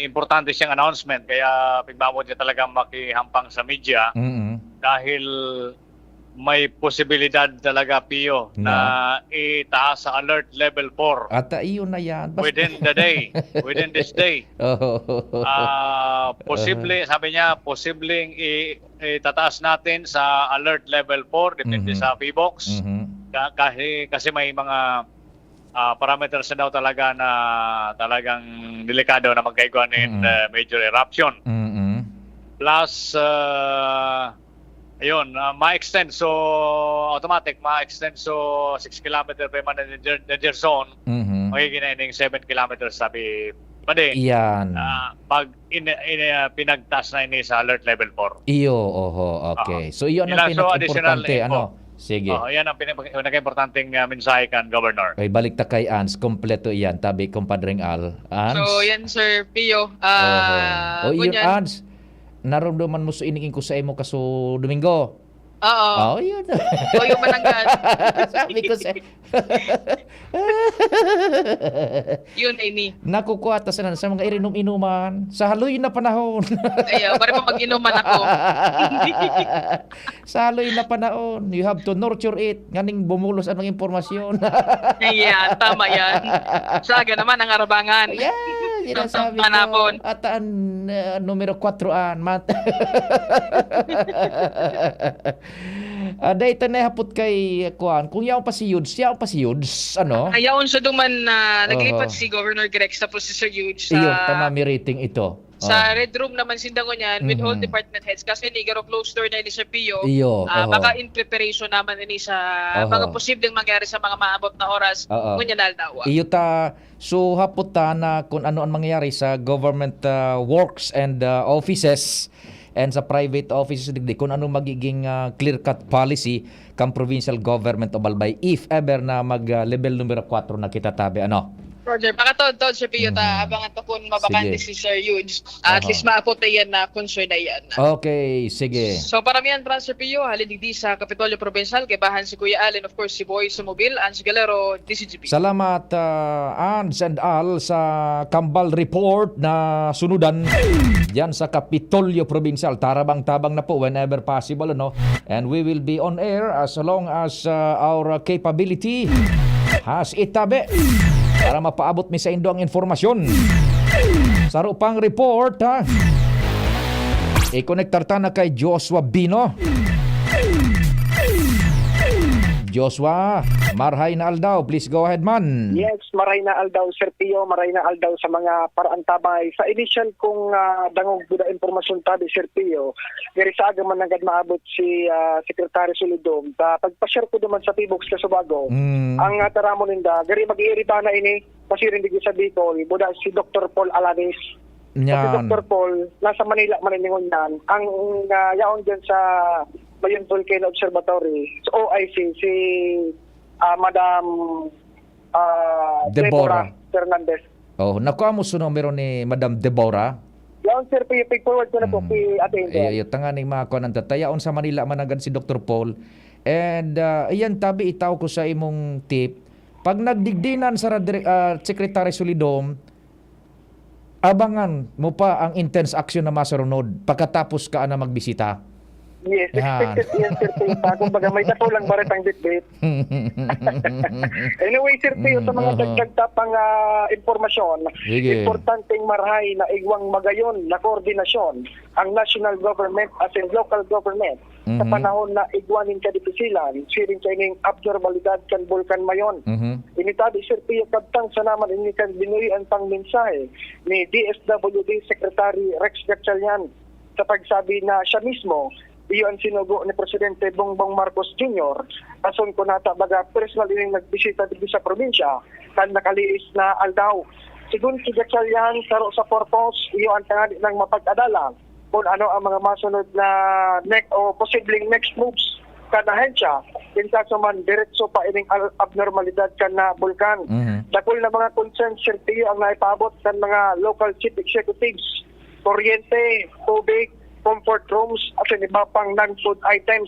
importante siyang announcement, kaya pigmamot niya talagang makihampang sa media. Mm. dahil may posibilidad talaga, Pio, na itaas sa alert level four. At, ah, iyon na yan. Basta within the day, within this day. Oo. Ah, posible, sabi niya, posibleng i-, itataas natin sa alert level four, depende Mhm. sa PHIVOLCS. Mhm. Ka-, kasi, kasi may mga, ah, parameters na daw talaga na talagang delikado na magkaigwa nin, Mm. ah, major eruption. Mm. Plus, ah, ayun, ah, ma-extend. So, automatic, ma-extend. So, six kilometer pa man ang danger, danger zone. Mhm. Magiging na ining seven kilometers, sabi pa din. Iyan. Ah, pag in, in, ah, pinagtaas na ini sa alert level four. Iyo, oho, okay. Oo. So, iyon ang Yun lang, so, additional pinaka-importante, info. ano? Sige. Oo, yan ang pinaka-, pinaka-importanteng, ah, mensahe kan Governor. Ay, balik ta kay Ans, kompleto iyan, tabi, Compadreng Al. Ans? So, yan, Sir Pio, ah, Oho. O, iyon, ngunyan Ans, narumduman mo sa inigin ko sa imo kaso Domingo? Oo. Oh, yun. O, yung mananggal. Sabi ko sa Yun, ini. Nakukuha ta sa, sa mga irinom-inuman, sa haloy na panahon. Ayaw, pare pa mag-inuman ako. Sa haloy na panahon, you have to nurture it. Nganing bumulos ang impormasyon. Ayan, tama yan. Saga naman ang arabangan. Yan, sinasabi ko. Panapon. At ang, uh, numero kwatro an, mat-, Ah, dai ta nahapot kay, kuan, kung yaon pa si Yudes, yaon pa si Yudes, ano? Ah, yaon sa duman na naglipat Oho. si Governor Grex tapos si Sir Yudes sa Iyo, tama, mi rating ito. sa Oh. Red Room naman sinda ngunyan with all Mhm. department heads. Kasi ini, garo closed door na ini, Sir Pio. Iyo, Ah, oho. baka in preparation naman ini sa Oho. mga posibleng mangyari sa mga maabot na oras Oo. ngunyan na aldaw. Iyo ta, so, hapot ta na kung ano ang mangyayari sa government, ah, works and, ah, offices. And sa private offices digdi, kung ano magiging, ah, clear-cut policy kan provincial government of Albay if ever na mag, ah, level numero kwatro na kita tabi, ano? Roger, pakataod-taod, Sir Pio, ta Mhm. abangan ta kun mabakante Sige. si Sir Yudes. At Aha. least maapot na iyan na concern na iyan. Okay, sige. So, paramihan pa, Sir Pio, hali digdi sa Kapitolyo Provincial, kaibahan si Kuya Al, and of course, si Boy Sumobil, Ange Galero, D C G P. Salamat, ah, Ange and Al, sa Kambal Report na sunudan diyan sa Kapitolyo Provincial. Tarabang-tabang na po whenever possible, ano? And we will be on air as long as, ah, our capability has it, tabi, para mapaabot mi saindo ang informasyon. Saro pang report, ha? I-konektar ta na kay Joshua Bino. Joshua, marhay na aldaw. Please go ahead, man. Yes, marhay na aldaw, Sir Pio. Marhay na aldaw sa mga paraantabay. Sa initial kong, ah, dangog buda impormasyon tabi, Sir Pio, diri sa aga man nanggad maabot si, ah, Secretary Solidom. Sa pagpa-share ko naman sa T-Box Kasubago, Mm. ang, ah, taramon ninda, diri mag-iiriba na ini, pasiring digdi sa Bicol, buda si Doktor Paul Alanis. Kasi Yan. Doktor Paul, nasa Manila man ini ngunyan. Ang, ah, yaon dyan sa Mayon Volcano Observatory, sa O I C, si, ah, Madam, ah, Deborah. Deborah Fernandez. Oh, nakuha mo sa numero ni Madam Deborah? Yaon, Sir, pi-, pig-forward ko na po Mm. si Ate Angel. Ay, ay, tanganing mga kuwan ang tatayaon sa Manila, managad si Doktor Paul. And, ah, ayan, tabi, itaw ko sa imong tip. Pag nagdigdinan sa radre-, ah, Secretary Solidom, abangan mo pa ang intense action na masarunod pagkatapos ka na magbisita. Yes, Yan. expected yan, Sir Pio. Kumbaga, may dato lang baretang bitbit. Anyway, Sir Pio, sa Mm, mga aha. dagdag ta pang, ah, impormasyon, Sige. importanteng marhay na igwang magayon na koordinasyon ang national government as in local government sa Mhm. panahon na igwa nin kadipisilan siring kaining abnormalidad kan Bulkan Mayon. Mhm. Ini tabi, Sir Pio, kabtang sa naman ini kan binuhian pang mensahe ni D S W D Secretary Rex Gatchalian sa pagsabi na siya mismo iyo an sinugo ni Presidente Bongbong Marcos Junior, rason kun nata baga personal ining nagbisita digdi sa probinsya kan nakaliis na aldaw. Sigon si Gatchalian, saro sa purpose, iyo an tanganing mapag-adala kun ano ang mga masunod na next o posibleng next moves kan ahensya, in kaso man diretso pa ining al-, abnormalidad kan na bulkan. Mhm. Dakul na mga concern, Sir Pio, ang naipaabot kan mga local chief executives, kuryente, tubig, comfort rooms, at iba pang non-food items.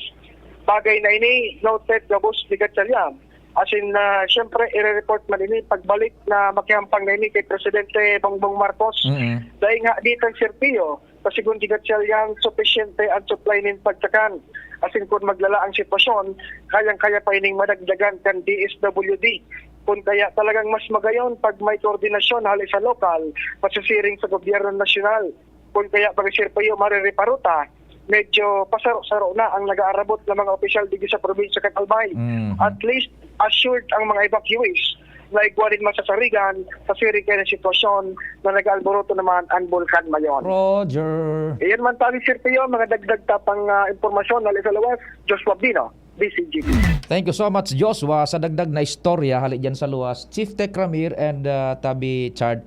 Bagay na ini, noted gabos ni Gatchalian. As in, ah, siyempre, ire-report man ini pagbalik na makihampang na ini kay Presidente Bongbong Marcos. Mhm. Dahil nga dito, Sir Pio, Pasigon ki Gatchalian, supisyente an supply nin pagkakan. Asin kun maglala ang sitwasyon, kayang-kaya pa ining madagdagan kan D S W D. Kun kaya talagang mas magayon pag may koordinasyon hali sa lokal, pasisiring sa gobyerno nasyonal. Kun kaya, Sir Pio, marereparo ta, medyo pasaro-saro na ang nag-aarabot na mga opisyal digdi sa probinsya kan Albay. Mhm. At least, assured ang mga evacuees na igwa nin masasarigan sa siring kaya na sitwasyon na nag-aalboroto naman ang Bulkan Mayon. Roger. Iyan man tali, Sir Pio, mga dagdag tapang ah, impormasyon hali sa luwas, Joshua Bino, D C G B. Thank you so much, Joshua, sa dagdag na istorya hali dyan sa luwas. Chief Tech Ramir and ah, Tabi Chard,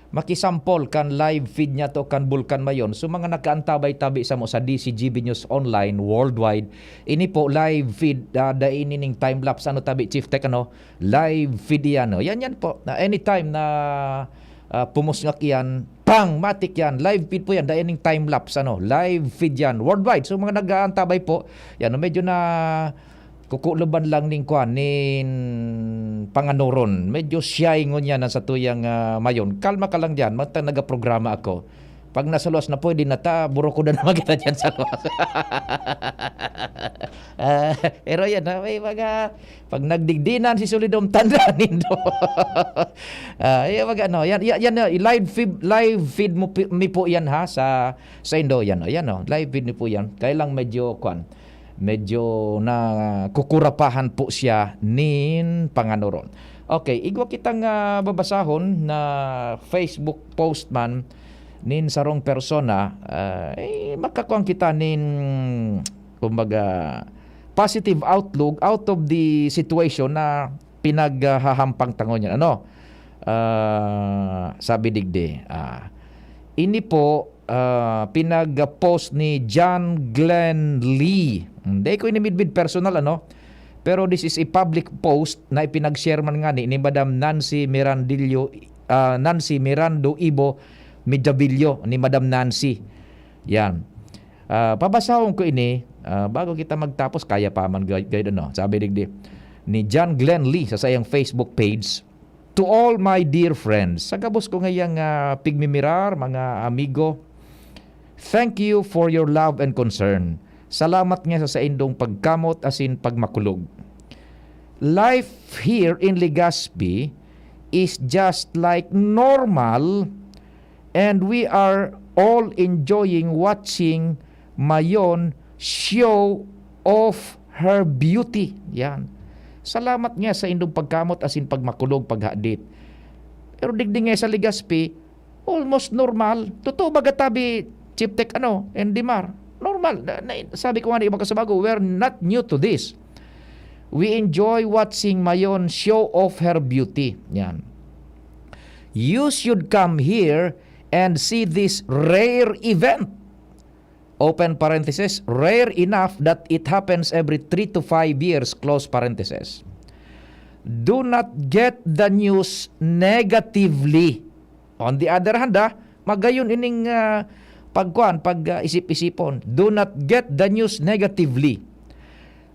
makisampol kan live feed niya to kan Bulkan Mayon. So, mga nakaantabay tabi samo sa D C G B News Online worldwide, ini po live feed, ah, dai ini ning time lapse, ano, tabi, Chief Tech, ano? Live feed iyan, no? Yan, yan po. Na anytime na ah, pumusngak iyan, pang! Matik yan. Live feed po yan. Dai ning time lapse, ano. Live feed yan. Worldwide. So, mga nag-aantabay po, yan, medyo na kukuluban lang ning kwan, nin panganoron. Medyo shy ngunyan ang satuyang ah, Mayon. Kalma ka lang dyan. Magta nagaprograma ako. Pag nasa luwas na pwede na ta, burukudan naman kita dyan sa luwas. Ah, pero yan, ha, may mga, pag nagdigdinan si Solidom, tanda nindo. Ah, yan, mag-ano, yan, yan, yan, yan, live feed, live feed mo pi-, mi po yan, ha, sa, sa Indo, yan, o, yan, o, live feed mi po yan. Kaya lang medyo, kwan, medyo na kukurapahan po siya nin panganoron. Okay, igwa kitang ah, babasahon na Facebook post man nin sarong persona, ah, eh, makakuan kita nin, kumbaga, positive outlook out of the situation na pinaghahampang ta ngunyan. Ano? Ah, sabi digdi, ah, ini po, ah, pinag-post ni John Glenn Lee. Hmm, di ko ini midbid personal, ano? Pero this is a public post na ipinag-share man ngani ni Madam Nancy Mirandillo, ah, Nancy Mirando Ibo Mijabillo, ni Madam Nancy. Yan. Ah, pabasahon ko ini, ah, bago kita magtapos, kaya pa man gay-, gayod, ano. Sabi digdi ni John Glenn Lee sa saiyang Facebook page, "To all my dear friends," sa gabos ko ngayang ah, pigmimirar, mga amigo, "thank you for your love and concern. Salamat nga sa saindong pagkamot asin pagmakulog. Life here in Legazpi is just like normal, and we are all enjoying watching Mayon show off her beauty." Yan. "Salamat nga sa indong pagkamot asin pagmakulog, paghadit." Pero digdi nga sa Legazpi, almost normal. Totoo baga tabi, Chief Tech, ano, and Dimar? Normal. Na, na, sabi ko nga na iba ka sa bago, we're not new to this. "We enjoy watching Mayon show off her beauty." Yan. "You should come here and see this rare event." Open parenthesis, "Rare enough that it happens every three to five years," close parenthesis. "Do not get the news negatively." On the other hand, ah, magayon ining ah, pagkuan, pag ah, isip-isipon. "Do not get the news negatively.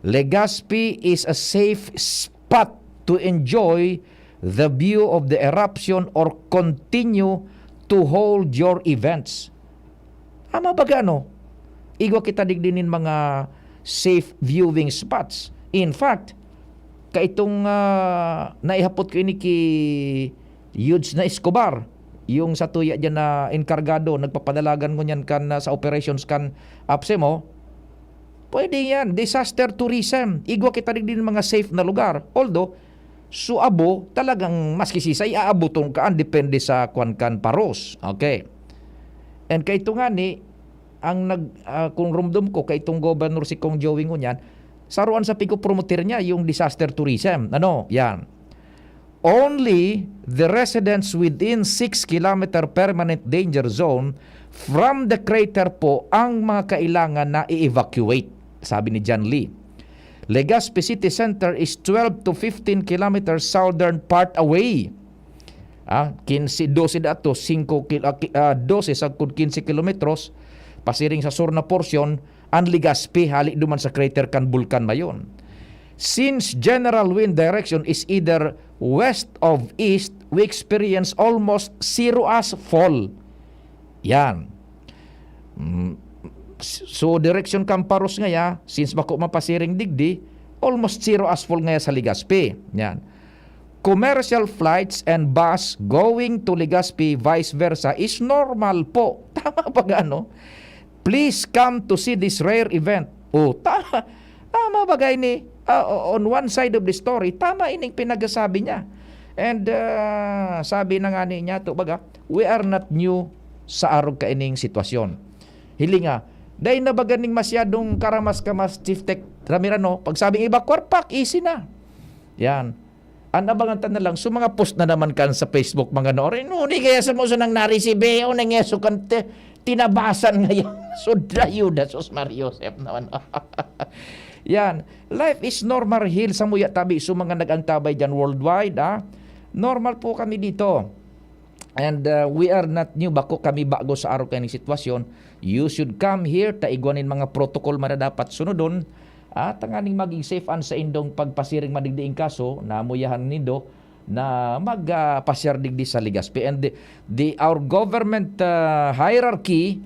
Legazpi is a safe spot to enjoy the view of the eruption or continue to hold your events." Ama baga, no? Igwa kita digdi nin mga safe viewing spots. In fact, kaitong ah, naihapot ko ini ki Yudes na Escobar, yung sa tuya dyan na enkargado, nagpapadalagan ngunyan kan ah, sa operations kan APSEMO, pwede yan, disaster tourism. Igwa kita digdi nin mga safe na lugar. Although, so abo, talagang maski sisay, aaboton ka, ang depende sa kwan kan paros. Okay. And kaito nga ni, ang nag, ah, kung rumdom ko, kaitong Governor si Cong Joey ngunyan, saruan sa pigo promoter niya yung disaster tourism. Ano? Yan. "Only the residents within six kilometer permanent danger zone from the crater po ang mga kailangan na i-evacuate," sabi ni John Lee. "Legazpi City Center is twelve to fifteen kilometers southern part away." Ah, quince, doce dato, singko kil-, ah, ki-, ah, doce sagkod quince kilometros, pasiring sa sur na porsyon, ang Legazpi, hali duman sa crater kan Bulkan Mayon. "Since general wind direction is either west of east, we experience almost zero as fall." Yan. Mm, so, direksyon kan Paros ngaya, since bako mapasiring digdi, almost zero asphalt ngaya sa Legazpi. Yan. Commercial flights and bus going to Legazpi, vice versa, is normal po. Tama ba gano? Please come to see this rare event. Oh, tama. Tama bagay ni, ah, o- on one side of the story, tama ining pinagsasabi niya. And, ah, sabi na nga ni niya, to baga, we are not new sa arog kaining sitwasyon. Hilinga, dai na ba ganing masyadong karamas-kamas, Chief Tech Ramirano? Pagsabing evacuar pact, easy na. Yan. An abangan ta na lang, so mga post na naman kan sa Facebook, mga noore. No, ni kaya sa mo nang narisibe, o nang yeso kan te- tinabasan ngayon. So, dayuda, sus, Mario Joseph naman. Yan. Life is normal here. Samuya tabi, so mga nag-antabay dyan worldwide, ah. Normal po kami dito. And, uh, we are not new. Bako kami bago sa arog kaining sitwasyon. You should come here. Ta igwa nin mga protocol man na dapat sunodon. Ah, tanganing maging safe an saindong pagpasiring madigdiing kaso, namuyahan nindo na mag, ah, pasyar digdi sa Legazpi. And the, the, our government, ah, hierarchy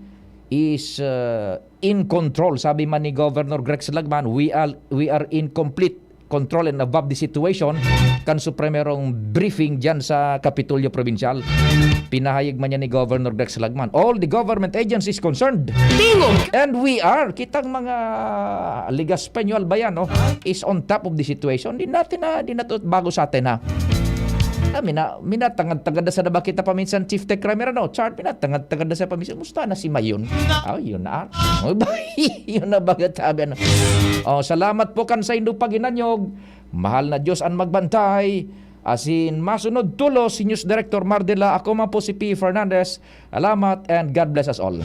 is, ah, in control. Sabi man ni Governor Grex Lagman, "We are, we are in complete control and above the situation," kan su primerong briefing dyan sa Kapitolyo Probinsyal. Pinahayag man niya ni Governor Grex Lagman, "All the government agencies concerned." Tingog! And we are, kitang mga Legazpeño, Albay, no, is on top of the situation. Di natin na, di na to bago sa atin, ha? Ah, mina, minatangad-tangad na sana ba kita paminsan, Chief Tech Ramirano? Char, minatangad-tangad na sana paminsan. Musta na si Mayon? Ah, yun na. Oh, bay, yun na baga sabi, ano. Oh, salamat po kan saindo paghinanyog. Mahal na Diyos an magbantay. Asin masunod tulos si News Director Mardela. Ako man po si P Fernandez. Salamat and God bless us all.